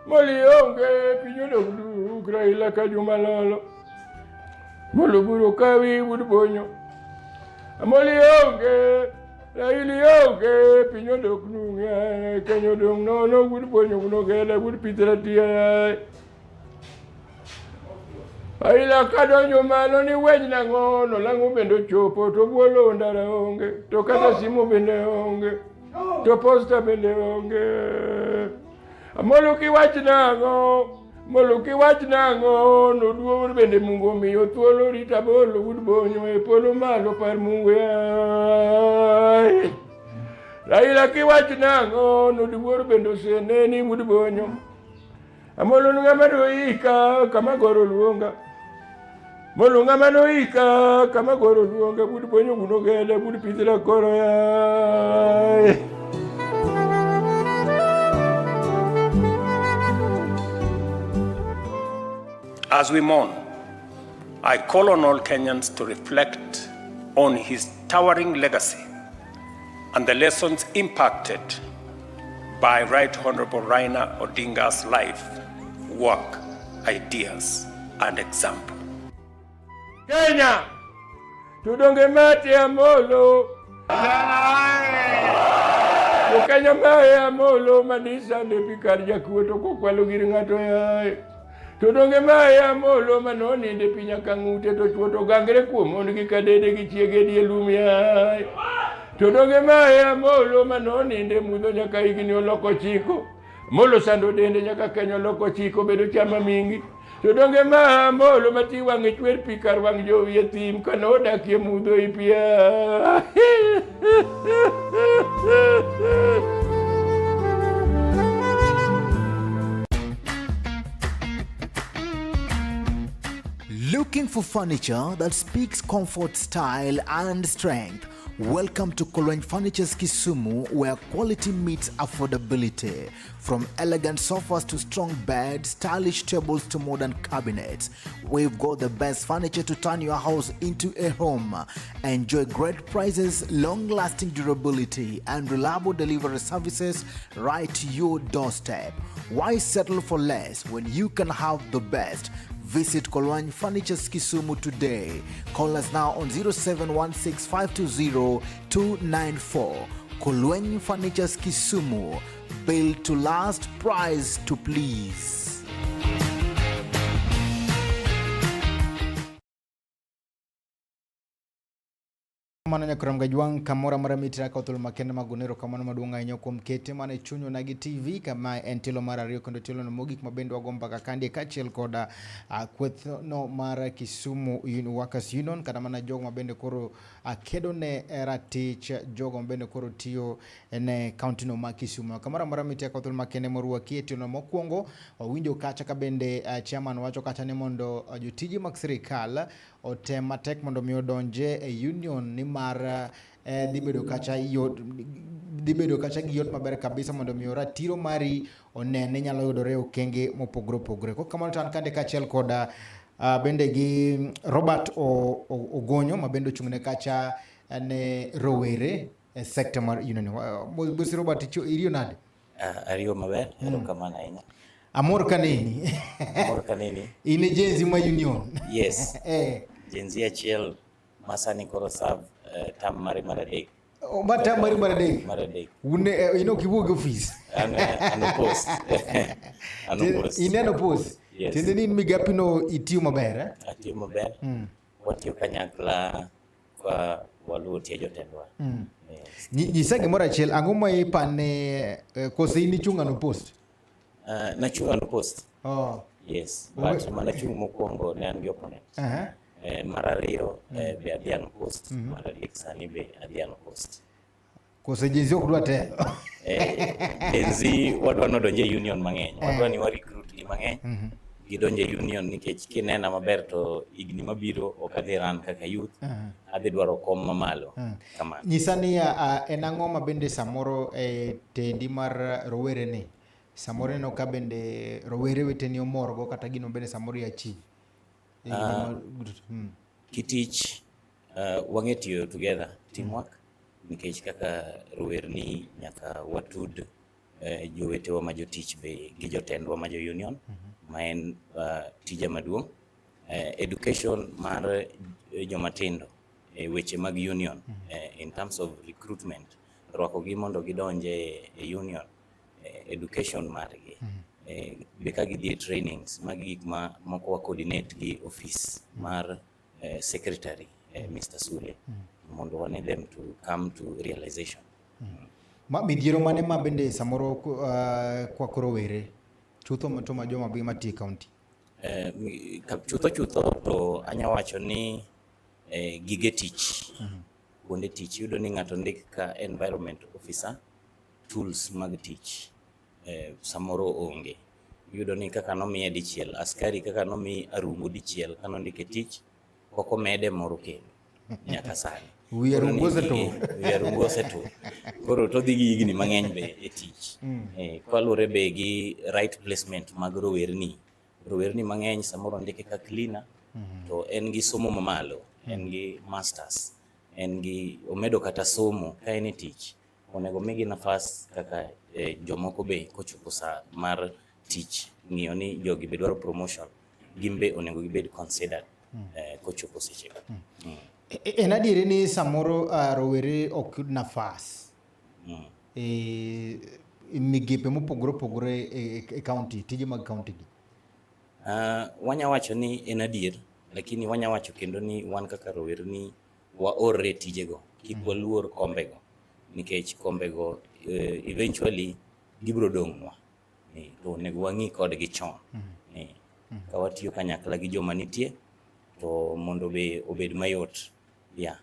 Moli onge piny odok duk Raila ka juma lolo. Molo buro kawi wuod bonyo. Amoli onge Raila onge piny odok nung Kenya odong' nono wuod bonyo wuod wuod pithra tiya. Raila kadonjo malo ni weny nang'o no lang'o bende ochopo to bwolo ndara onge to kata simu bende onge to posta bende onge. Amolo kiwach nang'o Molo kiwach nang'o noduogo bende Mungu omiyo thuolo rita bolo wuod bonyo e polo malo par Mungu yaye. Raila kiwach nang'o nodiwuor bende oseneni wuod bonyo. Amolo ng'ama noika kama goro luonga. Molo ng'ama noika kama goro luonga bud bonyo guno gede bud pithra koro yaye. As we mourn, I call on all Kenyans to reflect on his towering legacy and the lessons impacted by Right Honorable Raila Odinga's life, work, ideas, and example. Kenya tudonge mate Amolo. To Kenya mae Amolo manisa ne pikar jakuo to kokwalo gir ng'ato yaye. To donge mae Amolo manoninde piny nyaka ng'ute to chuo to gangre kuom mon gi kadede gi chiege die lum yaye. To donge mae Amolo manoninde mudho nyaka higni oloko chiko. Amolo sando dende nyaka Kenya oloko chiko bedo chama mingi. To donge ma molo ma ti wang'e chwer pi kar wang' jowi e thim kane odakie mudho i pia. Looking for furniture that speaks comfort, style, and strength? Welcome to Kolweny Furnitures Kisumu, where quality meets affordability. From elegant sofas to strong beds, stylish tables to modern cabinets, we've got the best furniture to turn your house into a home. Enjoy great prices, long lasting durability, and reliable delivery services right to your doorstep. Why settle for less when you can have the best? Visit Kolwany Furnitures Kisumu today. Call us now on 0716520294. Kolwany Furnitures Kisumu. Built to last, price to please. Mano nyakwar Gajwang' kamoro amora mitira ka thuolo makende mag gonero kamano maduong' ahinya kuom kete mana e chuny onagi TV kama en tielo mar ariyo kendo tielo no mogik ma bende wago mbaka kandie kaachiel koda kweth no mar Kisumu Workers Union kata mana jogo ma bende koro kedo ne ratich jogo ma bende koro tiyo ne kaunti no ma Kisumu. Kamoro amora mitia ka thuolo makende morwaki e tielo no mokwongo wawinjo kacha ka bende chairman wacho kacha ni mondo jotije mag sirikal otem matek mondo mi odonje e union nimar dhi bedo kacha yot dhi bedo kacha gi yot maber kabisa mondo mi ratiro mari onene nyalo yudore e okenge mopogore opogore. Kok kamano to an kande kaachiel koda bende gi Robert Ogonyo ma bende ochung' ne kacha ne rowere e sector mar union. Bosi Robert iriyo nade? Ariyo maber, erokamano ahinya. Amor kaneni. Amor kaneni. In e Gen Z ma union. Yes. Gen Z achiel ma sani koro serve term mare mar adek. Oh, ma term mari mar adek. Mar adek. Un in ok iwuog e ofis. An opos. An opos. Ineno pos. Yes. Tiende ni in migapi no itiyo maber eh? Atiyo maber. Watiyo kanyakla ka waluwo tie jotendwa. Yes. Nyisa gimoro achiel, ang'o ma ipane kose in ichung' an post? Nachung' an post. Oh. Yes, but manachung' mokwongo ne an gi opponent. Mar ariyo be adhi an post. Mar adek sani be adhi an post. Kose Gen Z ok dwa telo. Gen Z wadwa nodonj e union mang'eny. Wadwa ni wa recruit gi mang'eny. Gidonj e union nikech kinena maber to higni mabiro ok adhi run kaka youth. Adhi dwaro kom mamalo. Kamano. Nyisa ni en ang'o ma bende samoro e tendi mar rowere ni samoro ineno ka bende rowere weteni omorgo kata gino bende samoro i achieve. Kitich wang'e tiyo together, teamwork, nikech kaka rowerni nyaka watud jowetewa ma jotich be gi jotendwa ma jo union, ma en tija maduong'. Education mar joma tindo e weche mag union, in terms of recruitment, rwakogi mondo gidonj e union, education margi, be ka gidhi e trainings, magi gik ma moko wa coordinate gi office mar secretary, Mr. Sule, mondo wane them to come to realization. Ma midhiero mane ma bende samoro kwako rowere chutho to ma joma matiyo e county? Chutho chutho to anya wacho ni gige tich, kuonde tich, iyudo ni ng'ato ndik ka environment officer, tools mag tich samoro onge. Iyudo ni kaka nomiye dichiel, askari kaka nomi arungu dichiel kanondike tich, pok omede moro kendo nyaka sani. Wi arungu osetur. Wi arungu osetur. Koro to odhi gi higni mang'eny be e tich. Kaluwore be gi right placement mag rowerni. Rowerni mang'eny samoro ondike ka cleaner, to en gi somo mamalo, en gi masters, en gi omedo kata somo ka en e tich. Onego migi nafas kaka jomoko be kochopo sa mar tich ng'iyo ni jogi be dwaro promotion, gin be onego gibed considered kochopo sechego. En adieri ni samoro rowere ok yud nafas e migepe mopogore opogore e county, tije mag county gi? Wanya wacho ni en adier, lakini wanya wacho kendo ni wan kaka rowerni waorre e tijego, kik waluor kombego, nikech kombego eventually gibiro dong'nwa. To onego wang'i kodgi chon. Ka watiyo kanyakla gi joma nitie to mondo be obed mayot. Yeah.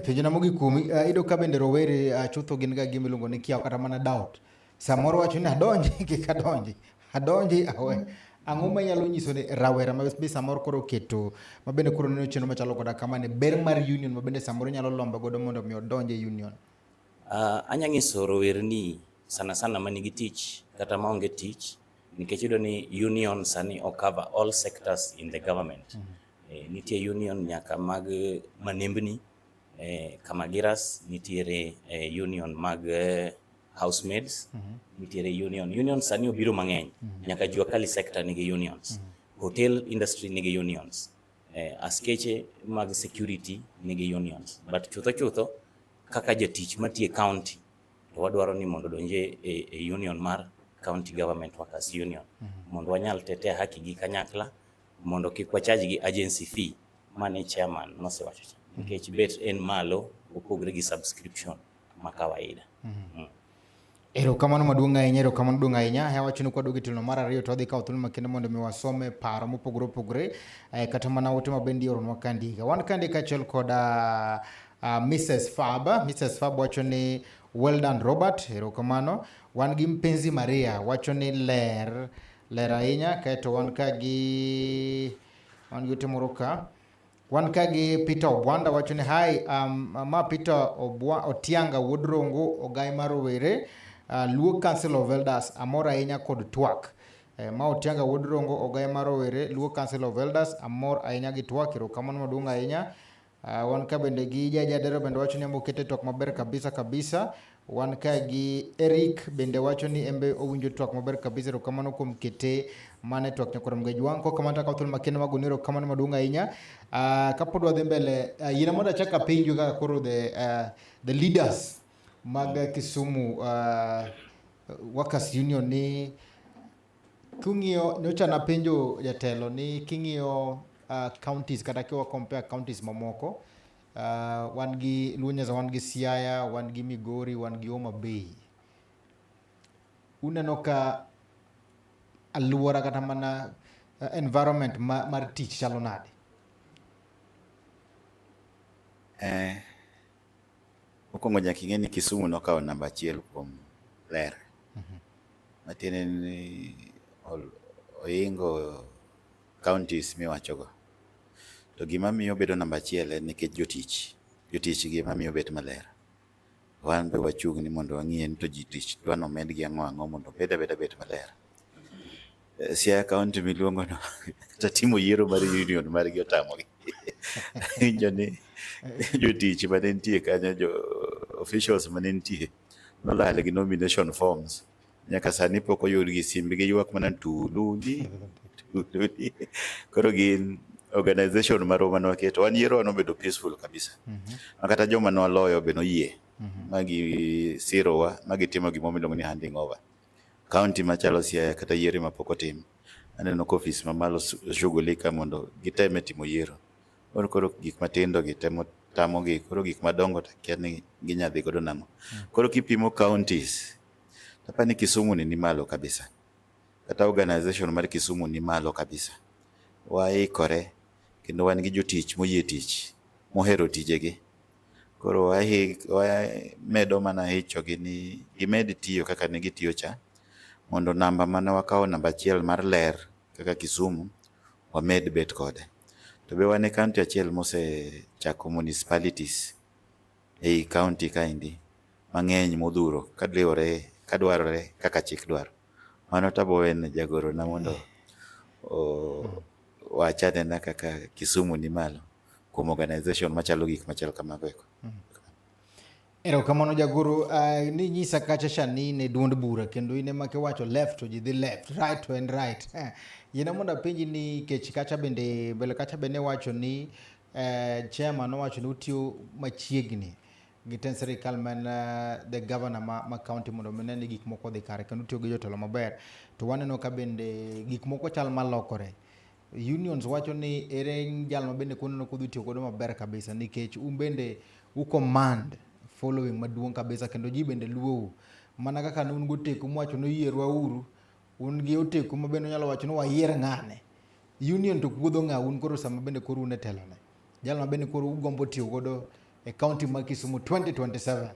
Penjona mogik kuomi, iyudo ka bende rowere chutho gin ga gima iluongo ni kiawa kata mana doubt. Samoro wacho ni adonji kik adonji, adonji awe. Ang'o ma inyalo nyiso ni rawera ma be samoro koro oketo ma bende koro neno chenro machalo koda kama ni ber mar union ma bende samoro nyalo lombo godo mondo mi odonj e union? Anya nyiso rowerni sana sana manigi tich kata maonge tich nikech iyudo ni union sani o cover all sectors in the government. Nitie union nyaka mag manembni, Kamagiras, nitiere union mag housemaids, nitiere union. Union sani obiro mang'eny. Nyaka jua kali sector nigi unions. Hotel industry nigi unions. Askeche mag security nigi unions. But chutho chutho kaka jatich matiyo e county to wadwaro ni mondo odonje e union mar County Government Workers Union mondo wanyal tetea haki gi kanyakla mondo kik wacharge gi agency fee mane chairman nosewacho cha nikech bet en malo opogre gi subscription ma kawaida. Erokamano maduong' ahinya, erokamano maduong' ahinya. Awacho ni kwaduogo e tielo mar ariyo to wadhi kawo thuolo makende mondo mi wasome paro mopogore opogore, kata mana ote ma bende ioronwa kandika. Wan kande kaachiel kod Mrs. Fab. Mrs. Fab wacho ni well done Robert, erokamano. Wan gi Mpenzi Maria wacho ni ler, ler ahinya. Kaeto wan ka gi wan gi ote moro ka. Wan ka gi Peter Obwanda wacho ni hi, ma Peter Otianga wuod Rongo, ogai mar rowere, Luo Council of Elders, amor ahinya kod twak. Ma Otianga wuod Rongo, ogai mar rowere, Luo Council of Elders, amor ahinya gi twak, erokamano maduong' ahinya. Wan ka bende gi Jajadero bende wacho ni okete twak maber kabisa kabisa. Wan ka gi Eric bende wacho ni embe owinjo twak maber kabisa, erokamano kuom kete mane twak nyakwar Mgajwang'. Kok kamano to akawo thuolo makende mag goni erokamano maduong' ahinya. Kapod wadhi mbele, yiena mondo achak apenju kaka koro the leaders mag Kisumu Workers Union ni kung'iyo, nyocha napenjo jatelo ni king'iyo counties kata kiwa compare counties mamoko, wan gi Luo Nyanza, wan gi Siaya, wan gi Migori, wan gi Homa Bay. Uneno ka aluora kata mana environment mar tich chalo nade? Mokwongo nyaka ing'e ni Kisumu nokawo namba achiel kuom ler. Matiende ni ohingo counties miwachogo. To gima miyo obedo namba achiel en nikech jotich. Jotich gi ema miyo obet maler. Wan be wachung' ni mondo wang'iye ni to ji tich dwa ni omed gi ang'o ang'o mondo obed abeda bet maler. Siaya county miluongo no kata timo yiero mar union margi otamogi. Winjo ni jotich mane nitie kanyo, jo officials mane nitie nolal gi nomination forms. Nyaka sani pok oyudgi, simbgi ywak mana tululi tululi. Koro gin organization marwa mane waketo. Wan yiero nobedo peaceful kabisa. Ma kata joma nwaloyo be noyie ma gisirowa ma gitimo gimoro miluongo ni handing over. County machalo Siaya kata yiero ma pok otim, aneno ka ofis mamalo shughulika mondo giteme timo yiero. Koro gik matindo gi temo tamogi, koro gik madongo to akia ni ginya dhi godo nang'o. Koro kipimo counties, apani ni Kisumu ni malo kabisa. Kata organization mar Kisumu ni malo kabisa. Waikore kendo wan gi jotich moyie tich, mohero tijegi. Koro wamedo mana hichogi ni gimed tiyo kaka ne gitiyo cha, mondo namba mane wakawo namba achiel mar ler kaka Kisumu, wamed bet kode. To be wan e county achiel mosechako municipalities ei county kaendi mang'eny modhuro kaluwore kadwarore kaka chik dwaro. Mano to abo wene jagoro na mondo owach anena kaka Kisumu ni malo kuom organization machalo gik machal kamago eko. Erokamano jagoro, ninyisa kacha cha ni in e duond bura kendo in ema kiwacho left to ji dhi left, right to en right. Yiena mondo apenji ni kech kacha bende mbele kacha bende iwacho ni chairman nowacho ni utiyo machiegni gi tend sirikal man the governor ma county mondo mi one ni gik moko odhi kare kendo utiyo gi jotelo maber. To waneno ka bende gik moko chal malokore. Unions wacho ni ere jal ma bende kuneno kudhi tiyo godo maber kabisa nikech un bende u command following maduong' kabisa kendo ji bende luou mana kaka ne un goteku mwacho ni yierwa uru. Un gi oteku ma bende unyalo wacho ni wayier ng'ane. Union to kuodho ng'a un koro sama bende koro un e telone. Jal ma bende koro ugombo tiyo godo e county ma Kisumu 2027.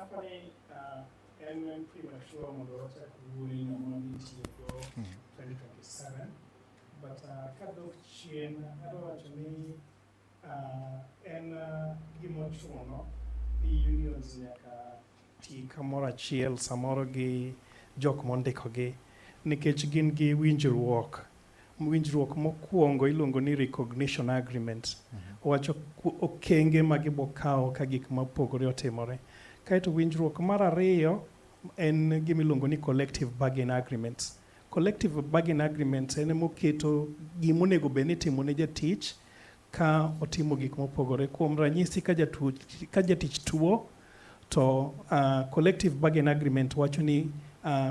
Apani en premature mondo wachak wuoyo ng'ama wadhi tiyogo 2027, but kadok chien, adwa wacho ni en gima ochuno ni unions nyaka ti kamoro achiel samoro gi jok mondikogi, nikech gin gi winjruok. Winjruok mokwongo iluongo ni recognition agreement. Owacho okenge ma gibo kawo ka gik mopogore otimore. Kaeto winjruok mar ariyo en gima iluongo ni collective bargain agreements. Collective bargain agreements en moketo gima onego bed ni itimo ne jatich ka otimo gik mopogore. Kuom ranyisi, ka jatich tuo, to collective bargain agreement wacho ni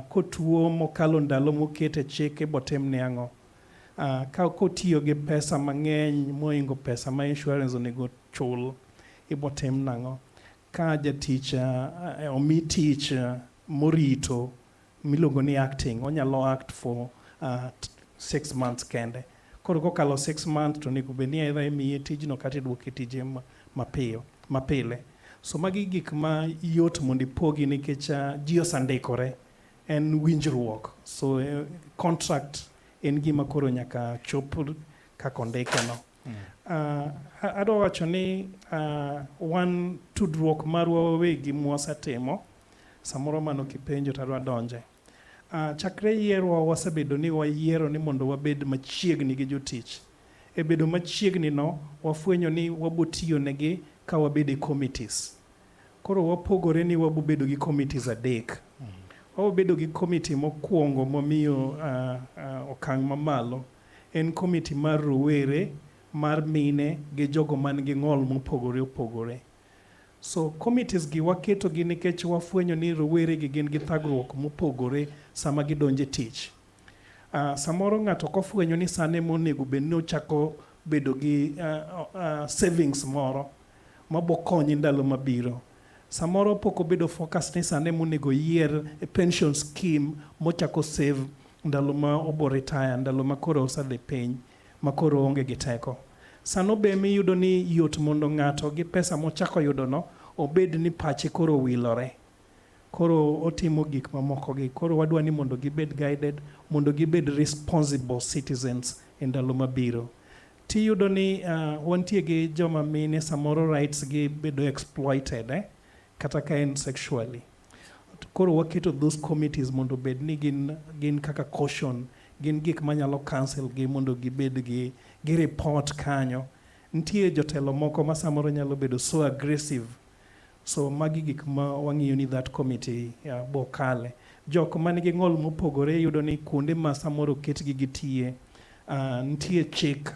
kotuo mokalo ndalo moket e chik, ibo timne ang'o? Ka kotiyo gi pesa mang'eny mohingo pesa ma insurance onego chul, ibo tim nang'o? Ka jatich omi tich morito miluongo ni acting, onyalo act for 6 months kende. Koro kokalo 6 months, to onego bed ni either imiye tijno kata iduoke tije mapiyo mapile. So magi gik ma yot mondo ipogi nikech ji osandikore, en winjruok. So contract en gima koro nyaka chop kaka ondike no. Adwa wacho ni wan tudruok marwa wawegi mwasetimo samoro mano kipenjo to adwa donje. Chakre yierwa, wasebedo ni wayiero ni mondo wabed machiegni gi jotich. E bedo machiegni no, wafwenyo ni wabo tiyo negi ka wabedo e committees. Koro wapogore ni wabo bedo gi committees adek. Wabo bedo gi committee mokwongo momiyo okang' mamalo en committee mar rowere, mar mine gi jogo man gi ng'ol mopogore opogore. So committees gi waketo gi nikech wafwenyo ni rowere gi gin gi thagruok mopogore sama gidonjo e tich. Samoro ng'ato kofwenyo ni sane monego bed ni ochako bedo gi savings moro mabo konye ndalo mabiro. Samoro pok obedo focus ni sane monego yier e pension scheme mochako save ndalo ma obo retire, ndalo ma koro osedhi piny, ma koro oonge gi teko. Sano be miyudo ni yot mondo ng'ato gi pesa mochako yudono obed ni pache koro owilore. Koro otimo gik mamoko gi. Koro wadwa ni mondo gibed guided, mondo gibed responsible citizens e ndalo mabiro. Tiyudo ni wantie gi joma mine, samoro rights gi bedo exploited, eh? Kata ka en sexually. Koro waketo those committees mondo obed ni gin kaka caution, gin gik manyalo counsel gi mondo gibed gi report kanyo. Nitie jotelo moko ma samoro nyalo bedo so aggressive. So magi gik ma wang'iyo ni that committee bo kale. Jok manigi ng'ol mopogore, iyudo ni kuonde ma samoro oketgi gitiye, nitie chik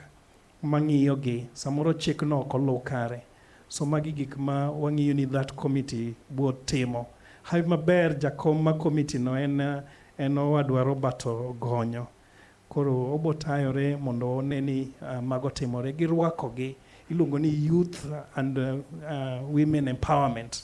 mang'iyo gi, samoro chikno ok oluw kare. So magi gik ma wang'iyo ni that committee bo timo. Hawi maber, jakom ma committee no en owadwa Robert Ogonyo. Koro obo tayore mondo one ni mago timore. Girwakogi, iluongo ni youth and women empowerment.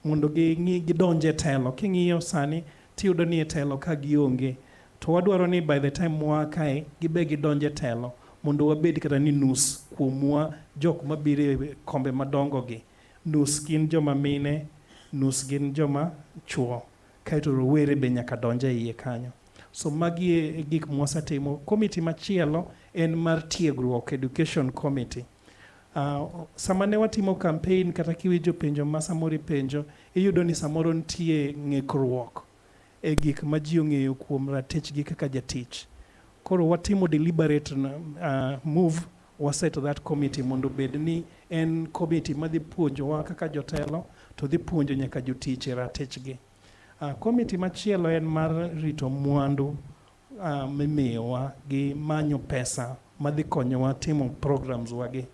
Mondo ging'i gidonj e telo. King'iyo sani, tiyudo ni e telo ka gionge. To wadwaro ni by the time mwaa kae, gibe gidonj e telo mondo wabed kata ni nus kuomwa jok mabiro e kombe madongo gi. Nus gin joma mine, nus gin joma chuo. Kaeto rowere be nyaka donj e iye kanyo. So magi e gik mwasetimo. Committee machielo en mar tiegruok, education committee. Sama ne watimo campaign, kata kiwinjo penjo ma samoro ipenjo, iyudo ni samoro nitie ng'ikruok e gik ma ji ong'eyo kuom ratichgi kaka jatich. Koro watimo deliberate move, waset that committee mondo obed ni en committee madhi puonjowa kaka jotelo to dhi puonjo nyaka jotich e ratichgi. Committee machielo en mar rito mwandu mimiyowa gi manyo pesa madhi konyowa timo programs wagi.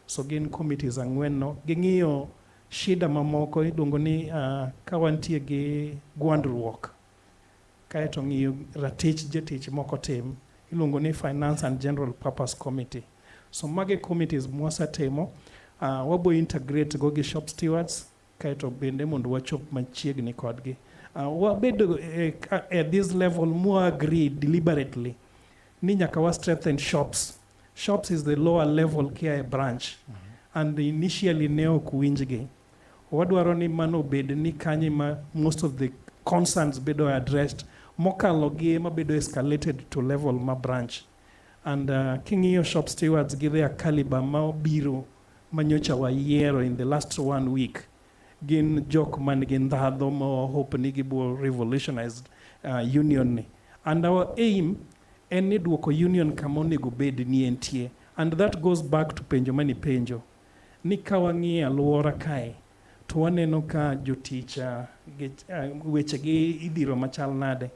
So gin committees ang'wen no. Ging'iyo shida mamoko, iluongo ni ka wantie gi gwandruok, kaeto ng'iyo ratich jatich moko tim, iluongo ni finance and general purpose committee. So magi committees mwasetimo, wabo integrate go gi shop stewards, kaeto bende mondo wachop machiegni kodgi. Wabedo at this level mwa agree deliberately ni nyaka wa strengthen shops. Shops is the lower level kia e branch and initially ne ok winjgi. Wadwaro ni mano obed ni kanye ma most of the concerns bedo addressed mokalo gi ema bedo escalated to level ma branch. And king'iyo shop stewards gi their caliber ma obiro manyocha wayiero in the last one week gin jok man gi ndhadho ma hope ni gibo revolutionize union ni. And our aim en ni duoko union kama onego bed ni entie. And that goes back to penjo mani penjo ni ka wang'iyo alwora kae to waneno ka jotich weche gi idhiro machal nade.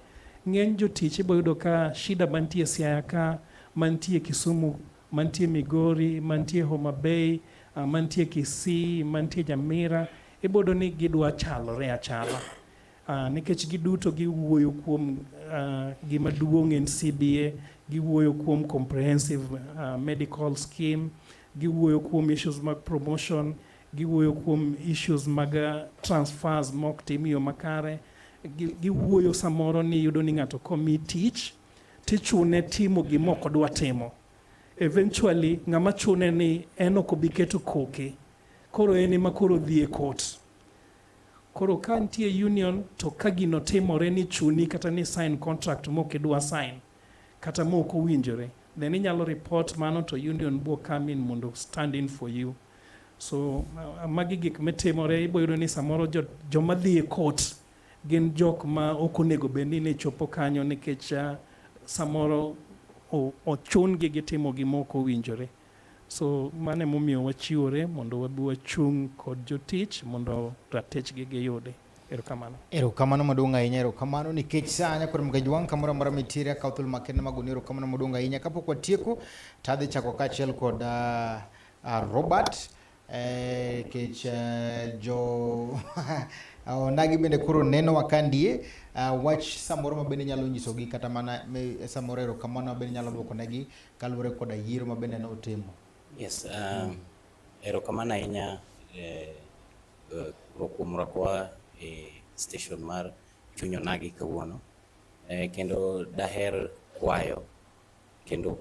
Ng'eny jotich ibo yudo ka shida mantie Siaya ka, mantie Kisumu, mantie Migori, mantie Homa Bay, mantie Kisii, mantie Nyamira, ibo yudo ni gidwa chalore achala. Nikech giduto giwuoyo kuom gima duong' en CBA, giwuoyo kuom comprehensive medical scheme, giwuoyo kuom issues mag promotion, giwuoyo kuom issues mag transfers mok tim e yo makare, giwuoyo samoro ni iyudo ni ng'ato komi tich tichune timo gima ok odwa timo. Eventually ng'ama chune ni en ok obi keto koke, koro en ema koro dhi e court. Koro ka nitie union to ka gino timore ni chuni kata ni sign contract mok idwa sign kata mok owinjore, then inyalo report mano to union bo come in mondo stand in for you. So magi gik mitimore, ibo yudo ni samoro joma dhi e court gin jok ma ok onego bed ni ne chopo kanyo nikech samoro ochun-gi gitimo gima ok owinjore. So mano emomiyo wachiwore mondo wabi wachung' kod jotich mondo ratichgi giyudi. Erokamano. Erokamano maduong' ahinya, erokamano nikech sa nyakor Mgajwang' kamoro amora mitiere akawo thuolo makende mag goni erokamano maduong' ahinya. Kapok watieko to adhi chako kaachiel kod Robert kech jo onagi bende koro nenowa ka ndie wach samoro ma bende nyalo nyisogi kata mana samoro erokamano ma bende nyalo duoko negi kaluwore koda yiero ma bende notimo. Yes, erokamano ahinya kuom rwakowa e station mar Chuny Onagi kawuono. Kendo daher kwayo kendo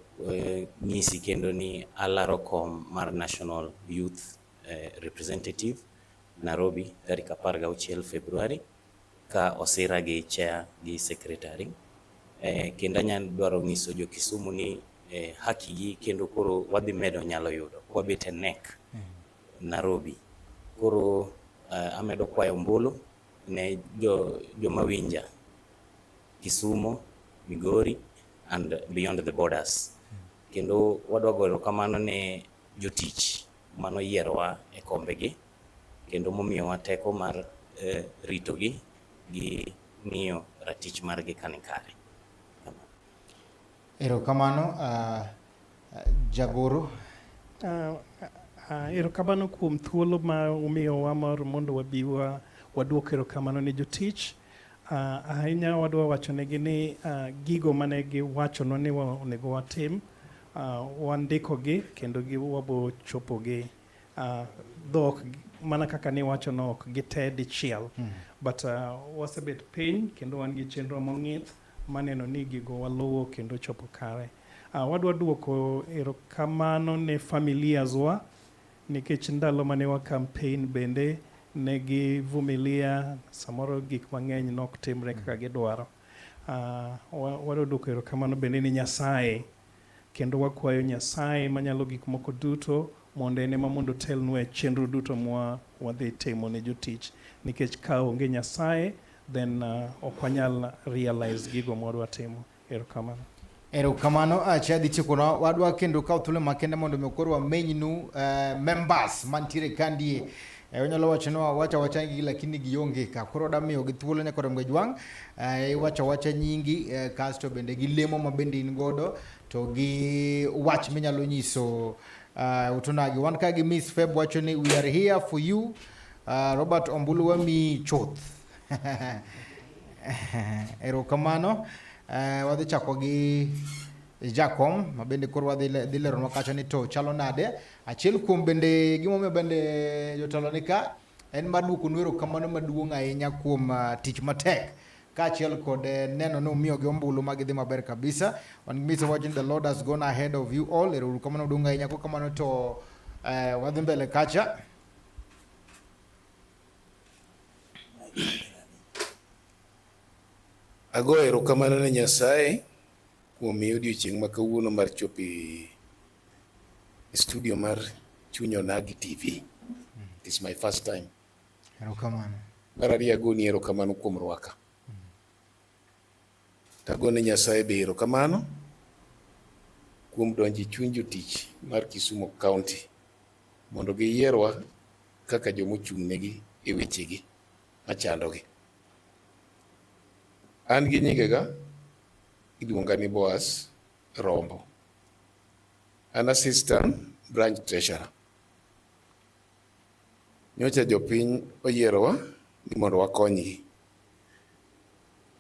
nyisi kendo ni alaro kom mar National Youth Representative Nairobi tarik 16 February ka osira gi chair gi secretary. Kendo anyalo dwaro nyiso jo Kisumu ni haki gi kendo koro wadhi medo nyalo yudo kwabet e NEC Nairobi. Koro amedo kwayo ombulu ne joma winja Kisumu, Migori and beyond the borders. Kendo wadwa goyo erokamano ne jotich manoyierowa e kombegi kendo momiyowa teko mar ritogi gi ng'iyo ratich margi ka ni kare. Erokamano jagoro. Erokamano kuom thuolo ma umiyowa mar mondo wabi waduok erokamano ne jotich. Ahinya wadwa wachonegi ni gigo mane giwachonwa ni onego watim, wandikogi kendo wabo chopogi. Dhok mana kaka niwachono ok gite dichiel, but wasebet piny kendo wan gi chenro mong'ith maneno ni gigo waluwo kendo chopo kare. Wadwa duoko erokamano ne familias wa nikech ndalo mane wa campaign bende ne givumilia, samoro gik mang'eny nok timre kaka gidwaro. Wadwa duoko erokamano bende ne Nyasaye kendo wakwayo Nyasaye manyalo gik moko duto mondo en ema mondo otelnwa e chenro duto mwa wadhi timo ne jotich nikech ka onge Nyasaye then ok wanyal realize gigo mwadwa timo. Erokamano. Erokamano, acha dhi tiekonwa. Wadwa kendo kawo thuolo makende mondo mi koro wamenynu members mantiere kandie. Onyalo wacho ni wacho awacha nyingi lakini gionge ka. Koro wadwa miyogi thuolo nyaka Mgajwang'. Iwacho awacha nyingi kasto bende gi lemo ma bende in godo to gi wach minyalo nyiso Utunagi. Wan ka gi Miss Feb wacho ni we are here for you. Robert Ombulu wamiyi chuth. Erokamano. Wadhi chako gi Jakom ma bende koro wadhi dhi leronwa kacha ni to chalo nade. Achiel kuom bende gimomiyo bende jotelo ni ka En mar duokonu erokamano maduong' ahinya kuom tich matek kaachiel kod neno ni umiyogi ombulu ma gidhi maber kabisa. Wan gi Mr. wacho ni the Lord has gone ahead of you all. Ero uru kamano maduong' ahinya. Kokamano to wadhi mbele kacha. Agoyo erokamano ne Nyasaye kuom miya odiochieng' ma kawuono mar chopo e studio mar Chuny Onagi TV. It is my first time. Erokamano. Mar ariyo agoni erokamano kuom rwaka. To agone Nyasaye be erokamano kuom donjo e chuny jotich mar Kisumu County mondo giyierwa kaka joma ochung' negi e wechegi machandogi. An gi nyingega iluonga ni Boaz Rombo. An assistant branch treasurer. Nyocha jopiny oyierowa ni mondo wakonygi.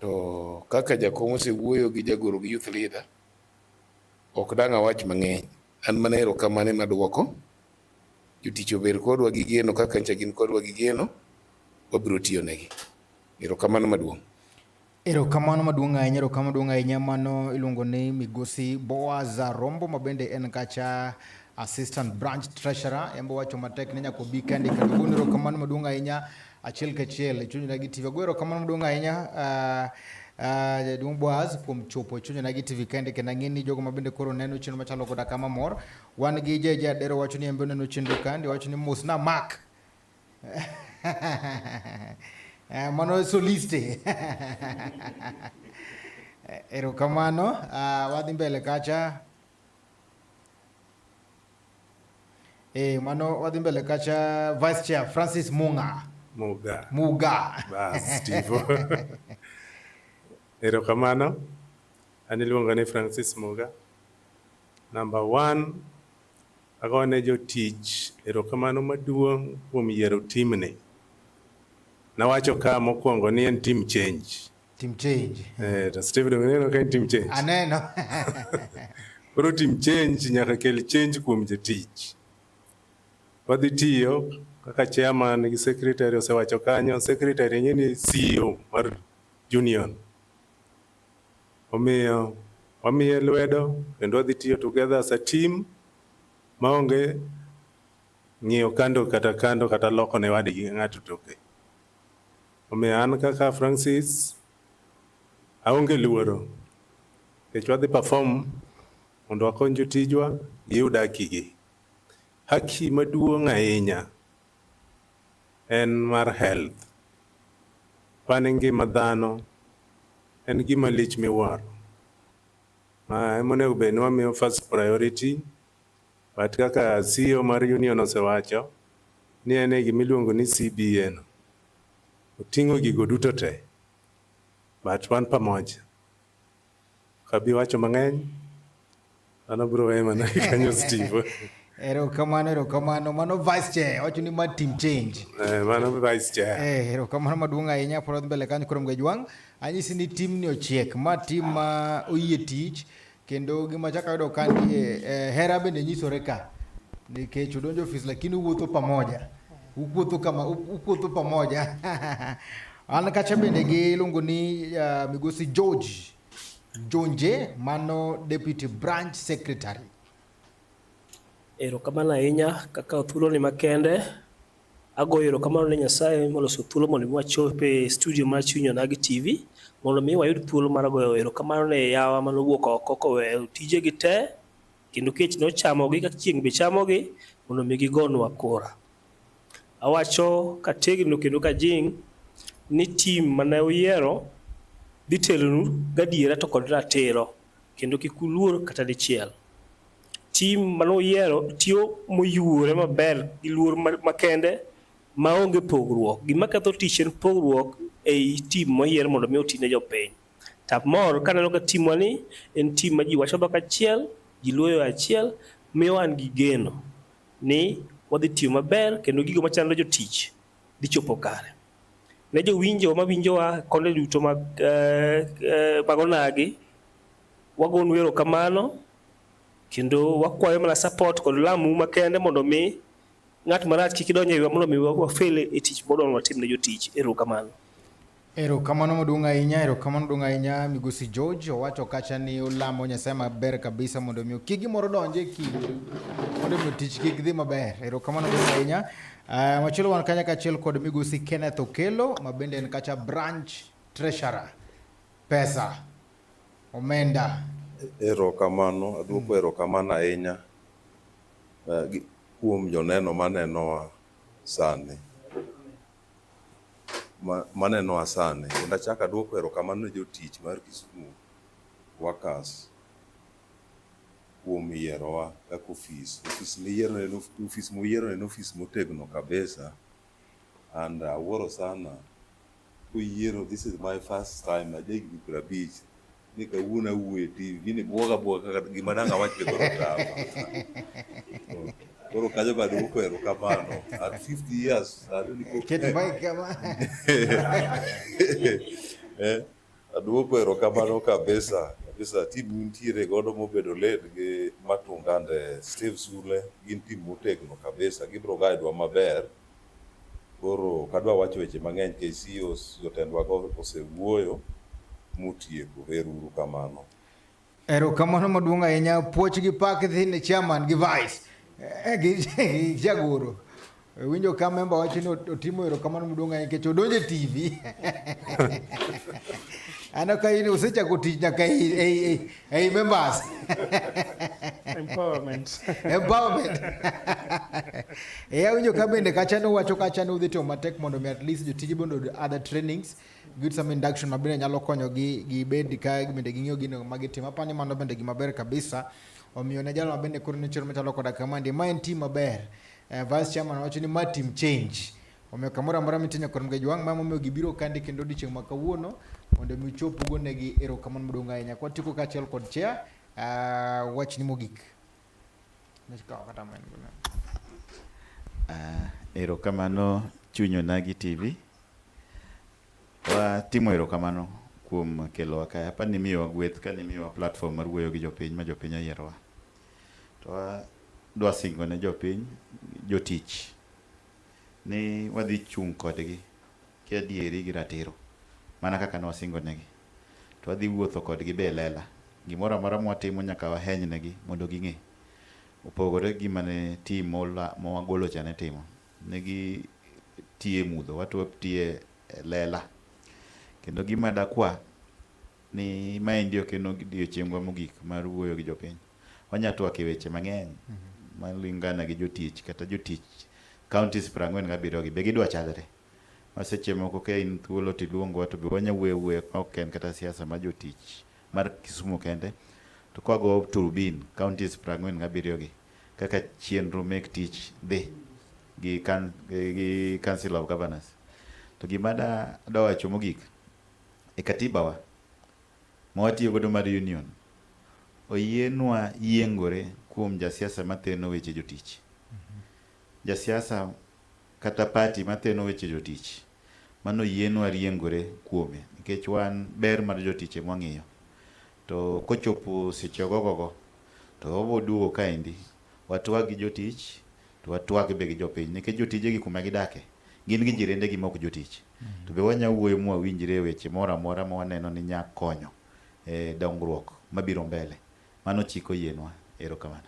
To kaka jakom osewuoyo gi jagoro gi youth leader, ok dang' awach mang'eny. An mana erokamano ema aduoko. Jotich obed kodwa gi geno kaka nyocha gin kodwa gi geno, wabiro tiyo negi. Erokamano maduong'. Erokamano maduong' ahinya, erokamano maduong' ahinya. Mano iluongo ni Migosi Boaz Rombo ma bende en kacha assistant branch treasurer. En be owacho matek ni nyaka obi kende kendo gone erokamano maduong' ahinya achiel kachiel e Chuny Onagi TV. Ago erokamano maduong' ahinya jaduong' Boaz kuom chopo e Chuny Onagi TV kende kendo ang'e ni jogo ma bende koro neno chenro machalo koda kama mor. Wan gi JJ Adero wacho ni en be oneno chenro kandi, wacho ni mosna Mark. Mano soliste. Erokamano. Wadhi mbele kacha. Mano wadhi mbele kacha Vice Chair Francis Munga. Muga. Muga. Bas, Steve. Erokamano. An iluonga ni Francis Muga. Number 1, agone jotich erokamano maduong' kuom yiero timni. Nawacho ka mokwongo ni en team change. Team change. To Steve donge ineno ka en team change? Aneno. Koro team change nyaka kel change kuom jatich. Wadhi tiyo kaka chairman gi secretary osewacho kanyo, secretary ing'e ni CEO mar union. Omiyo wamiye lwedo kendo wadhi tiyo together as a team maonge ng'iyo kando kata kando kata loko ne wadgi ng'ato toke. Omiyo an kaka Francis aonge luoro nikech wadhi perform mondo wakony jotijwa giyud haki gi. Haki maduong' ahinya en mar health. Pani ngima dhano en gima lich miwuoro. Ma emonego bed ni wamiyo first priority, but kaka CEO mar union osewacho ni en e gima iluongo ni CBA no. Oting'o gigo duto te, but wan pamoja. Ok abi wacho mang'eny, mano biro weye mana kanyo Steve. Erokamano, erokamano. Mano Vice Chair wacho ni ma team change. Mano Vice Chair. Erokamano maduong' ahinya. Pod wadhi mbele kanyo koro Mgajwang'. Anyisi ni team ni ochiek, ma team ma oyie tich kendo gima chako ayudo ka nitie hera bende nyisore ka nikech udonjo ofis lakini uwuotho pamoja. Ukuotho kama ukuotho pamoja. An kacha bende gi iluongo ni Migosi George Njonje, mano Deputy Branch Secretary. Erokamano ahinya kaka thuolo ni makende. Agoyo erokamano ne Nyasaye moloso thuolo mondo mi wachop e studio mar Chuny Onagi TV mondo mi wayud thuolo mar goyo erokamano ne yawa manowuok oko koweyo tijegi te kendo kech nochamogi kaka chieng' be chamogi mondo mi gigonwa kura. Awacho kategno kendo kajing' ni team mane uyiero dhi telonu gadiera to kod ratiro kendo kik uluor kata dichiel. Team mane uyiero tiyo moyuore maber gi luor makende maonge pogruok. Gima ketho tich en pogruok ei team moyier mondo mi oti ne jopiny. To amor kaneno ka team wa ni en team ma ji wacho dhok achiel, ji luoyo achiel, miyo an gi geno ni wadhi tiyo maber kendo gigo machando jotich dhi chopo kare. Ne jowinjo mawinjowa konde duto mag Onagi, wagonu erokamano kendo wakwayo mana support kod lamu makende mondo mi Ng'at marach kik idonj e iwa mondo mi wafel e tich modwa ni watim ne jotich. Erokamano. Erokamano maduong' ahinya, erokamano maduong' ahinya Migosi George owacho kacha ni olamo Nyasaye maber kabisa mondo mi kik gimoro donj e kindu mondo mi tich kik dhi maber. Erokamano maduong' ahinya. Uh, machielo wan kanya kaachiel kod Migosi Kenneth Okello ma bende en kacha branch treasurer. Pesa, omenda. Erokamano, aduoko erokamano ahinya eh, kuom joneno manenowa sani. Manenowa sani. Kendo achako aduoko erokamano ne jotich mar Kisumu Workers kuom yierowa kaka ofis. Ofis miyiero en ofis muyiero en ofis motegno kabisa and awuoro sana kuyiero this is my first time aja higni 50 ni kawuono awuoyo e TV gini buoga buoga kaka gima dang' awach be koro tama. Koro kanyo be aduoko erokamano. At 50 years sani ni pok Ket mic kama. Eh, aduoko erokamano kabisa kabisa team muntiere godo mobedo led gi Matunga and Steve Sule gin team motegno kabisa gibiro guide wa maber. Koro ok adwa wacho weche mang'eny nikech CEOs jotendwa go osewuoyo motieko. Ero uru kamano. Erokamano maduong' ahinya. Puoch gi pak dhi ne chairman gi vice eh, gi gi jagoro. Winjo ka memba wacho ni otimo erokamano maduong' ahinya nikech odonjo e TV. Aneno ka in osechako tich nyaka ei, ei, ei, ei members. Empowerment. Empowerment. E awinjo ka bende kacha nowacho kacha ni udhi timo matek mondo mi at least jotije bende oyud other trainings giyud some induction ma bende nyalo konyo gi gibed ka bende ging'eyo gino ma gitimo. Apani mano bende gima ber kabisa. Omiyo ne jalo ma bende koro ne chenro machalo koda kama ndi ma en team maber. Eh, Vice chairman wacho ni ma team change. Omiyo kamoro amora mitinyo kod Mgej Wang' ma momiyo gibiro kandi kendo odiochieng' ma kawuono mondo mi uchop ugonegi erokamano maduong' ahinya. Kwatieko kaachiel kod chair, uh, wachni mogik. Uh, erokamano Chuny Onagi TV. Watimo erokamano kuom kelowa kae. Apa ni miyowa gweth ka nimiyowa platform mar wuoyo gi jopiny ma jopiny oyierowa. To wadwa singo ne jopiny, jotich ni wadhi chung' kodgi gi adieri gi ratiro mana kaka ne wasingonegi. To wadhi wuotho kodgi be e lela. Gimoro amora mwatimo nyaka waheny negi mondo ging'e. Opogore gi gima ne team mowagolo cha ne timo. Ne gi tiyo e mudho, wato watiyo e lela. Kendo gima dakwa ni maendi ok en odiochiengwa mogik mar wuoyo gi jopiny. Wanya twak e weche mang'eny malingana gi jotich kata jotich counties 47 gi be gidwa chalre. Ma seche moko ka in thuolo to iluongwa to be wanya wuoyo awuoya ma ok en kata siasa mar jotich mar Kisumu kende. To kwa go turubin counties 47 gi kaka chenro mek tich dhi gi, gi Council of Governors. To gima da, da wacho mogik e katiba wa ma watiyo godo mar union oyienwa yiengore kuom jasiasa matheno weche jotich. Jasiasa kata party matheno weche jotich mano oyienwa riengore kuome nikech wan ber mar jotich ema wang'iyo. To kochopo seche ogogogo to wabo duogo kaendi watwag gi jotich to watwag be gi jopiny nikech jotije gi kuma gidake gin gi jirende gi mok jotich. To be wanya wuoyo mwawinjre e weche moro amora ma waneno ni nya konyo e dongruok mabiro mbele. Mano chik oyienwa. Erokamano.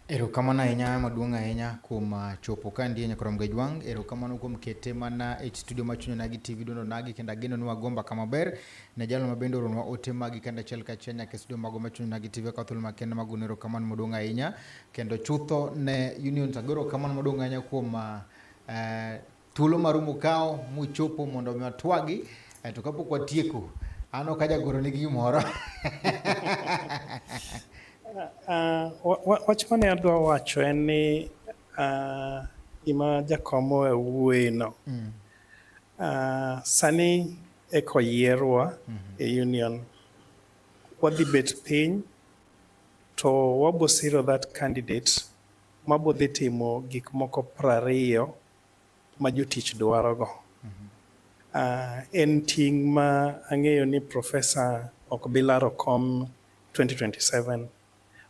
Erokamano ahinya maduong' ahinya kuom ah, chopo ka ndie nyakoro Mgej Wang'. Erokamano kuom kete mana e studio ma Chuny Onagi TV duond Onagi kendo ageno ni wago mbaka maber ne jalo ma bende ooronwa ote magi kendo achiel kachiel nyaka e studio mago ma Chuny Onagi TV ka thuolo makende mag gono erokamano maduong' ahinya kendo chutho ne Union ago erokamano maduong' ahinya kuom ah, eh, thuolo maru mukawo muchopo mondo mi watwagi eh, to kapok watieko an ok ajagoro nigi gimoro Uh, wach mane adwa wacho en ni uh, gima jakom owe wuoye no. Mm. Uh, sani eka oyierwa mm -hmm. e union. Wadhi bet piny to wabo siro that candidate mabo dhi timo gik moko 20 ma jotich dwarogo. Mm -hmm. En ting' ma ang'eyo ni professor ok bi laro kom 2027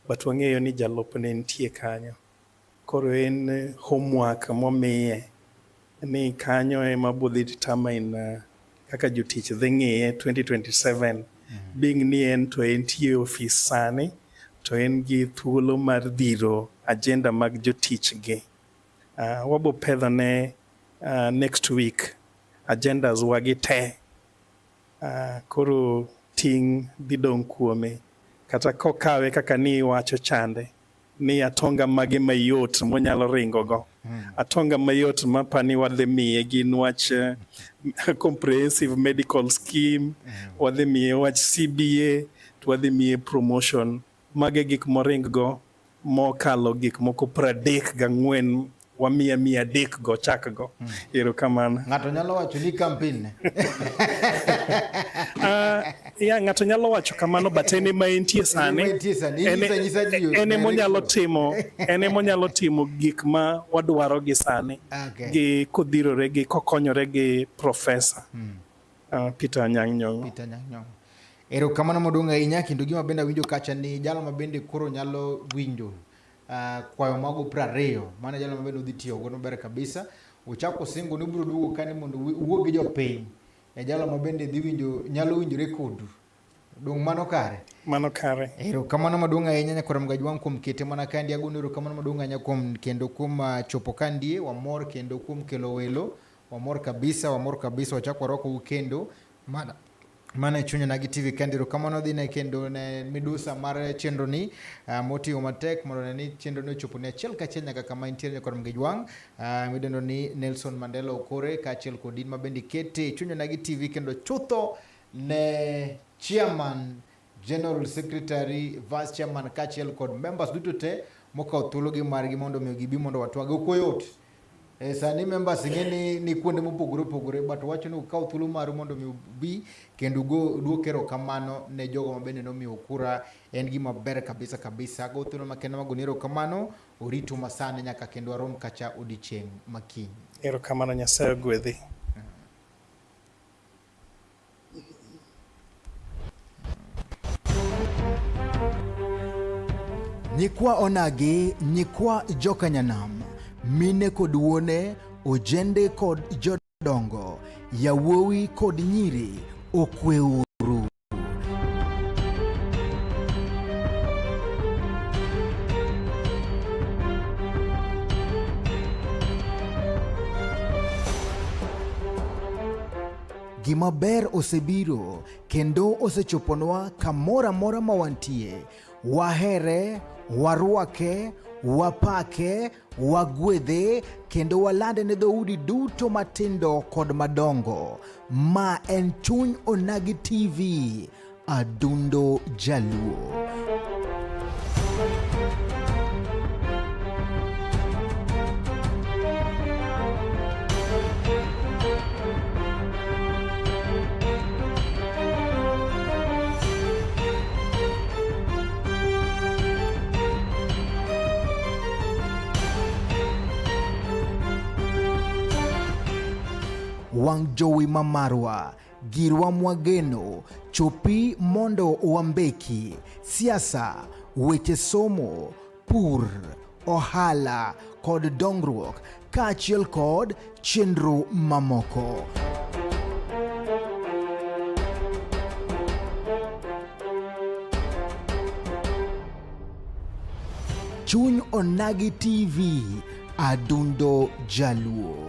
but wang'eyo ni jalupne nitie kanyo. Koro en homework momiye ni kanyo ema bodhi determine kaka jotich dhi ng'iye 2027. Being ni en to entie e ofis sani to en gi thuolo mar dhiro agenda mag jotich gi. Wabo pedho ne next week agendas wagi te. Koro ting' dhi dong' kuome kata kokawe kaka ni iwacho chande ni atonga mage mayot monyalo ringo go. Atonga mayot mapani wadhi miye gin wach comprehensive medical scheme, wadhi miye wach CBA, to wadhi miye promotion. Mage gik moring go mokalo gik moko 34 wamiya 300 go chak go. Erokamano. Ng'ato nyalo wacho ni campaign ne. Ya, ng'ato nyalo wacho kamano but en ema entie sani. Ema entie sani. Inyisa anyisa ji En emonyalo timo en emonyalo timo gik ma wadwaro gi sani. Gi kodhirore gi kokonyore gi professor Peter Anyang' Nyong'o. Peter Anyang' Nyong'o. Erokamano maduong' ahinya kendo gima bende awinjo kacha ni jalo ma bende koro nyalo winjo kwayo mago 20 mano jalo ma bende udhi tiyo godo maber kabisa. Uchako singo ni ubiro duogo kani mondo uwuo gi jopiny e jalo ma bende dhi winjo nyalo winjore kodu. Dong' mano kare? Mano kare. Erokamano maduong' ahinya nyakwar Mgajwang' kuom kete mana kandi. Agoni erokamano maduong' ahinya kuom kendo kuom chopo kandie. Wamor kendo kuom kelo welo. Wamor kabisa, wamor kabisa. Wachak warwakou kendo mana mana e chuny Onagi TV kende. Erokamano dhi ne kendo ne midusa mar chenro ni motiyo matek mondo ne ni chenro ni ochopo ne achiel kachiel nyaka kama intiere nyakwar Mgajwang'. Midendo ni Nelson Mandela Okore kaachiel kod in ma bende ikete e chuny Onagi TV kendo chutho ne chairman, general secretary, vice chairman kaachiel kod members duto te mokawo thuologi margi mondo omi gibi mondo watwag. Ok oyot. Sani members ing'e ni ni kuonde mopogore opogore but wacho ni ukaw thuolo maru mondo mi ubi kendo ugo uduok erokamano ne jogo ma bende nomiyo kura. En gima ber kabisa kabisa. Ago thuolo makende magoni erokamano. Oritu masani nyaka kendo warom kacha odiochieng' makiny. Erokamano, Nyasaye ogwedhi. Nyikwa onagi, nyikwa jokanyanam, mine kod wuone, ojende kod jodongo, yawuowi kod nyiri, okweuru. Gima ber osebiro kendo osechoponwa kamoro amora ma wantie. Wahere, warwake, wapake, wagwedhe kendo walande ne dhoudi duto matindo kod madongo. Ma en Chuny Onagi TV, Adundo Jaluo. Wang' jowi ma marwa, girwa mwageno, chopi mondo wambeki, siasa, weche somo, pur, ohala kod dongruok kaachiel kod chenro mamoko. Chuny Onagi TV, Adundo Jaluo.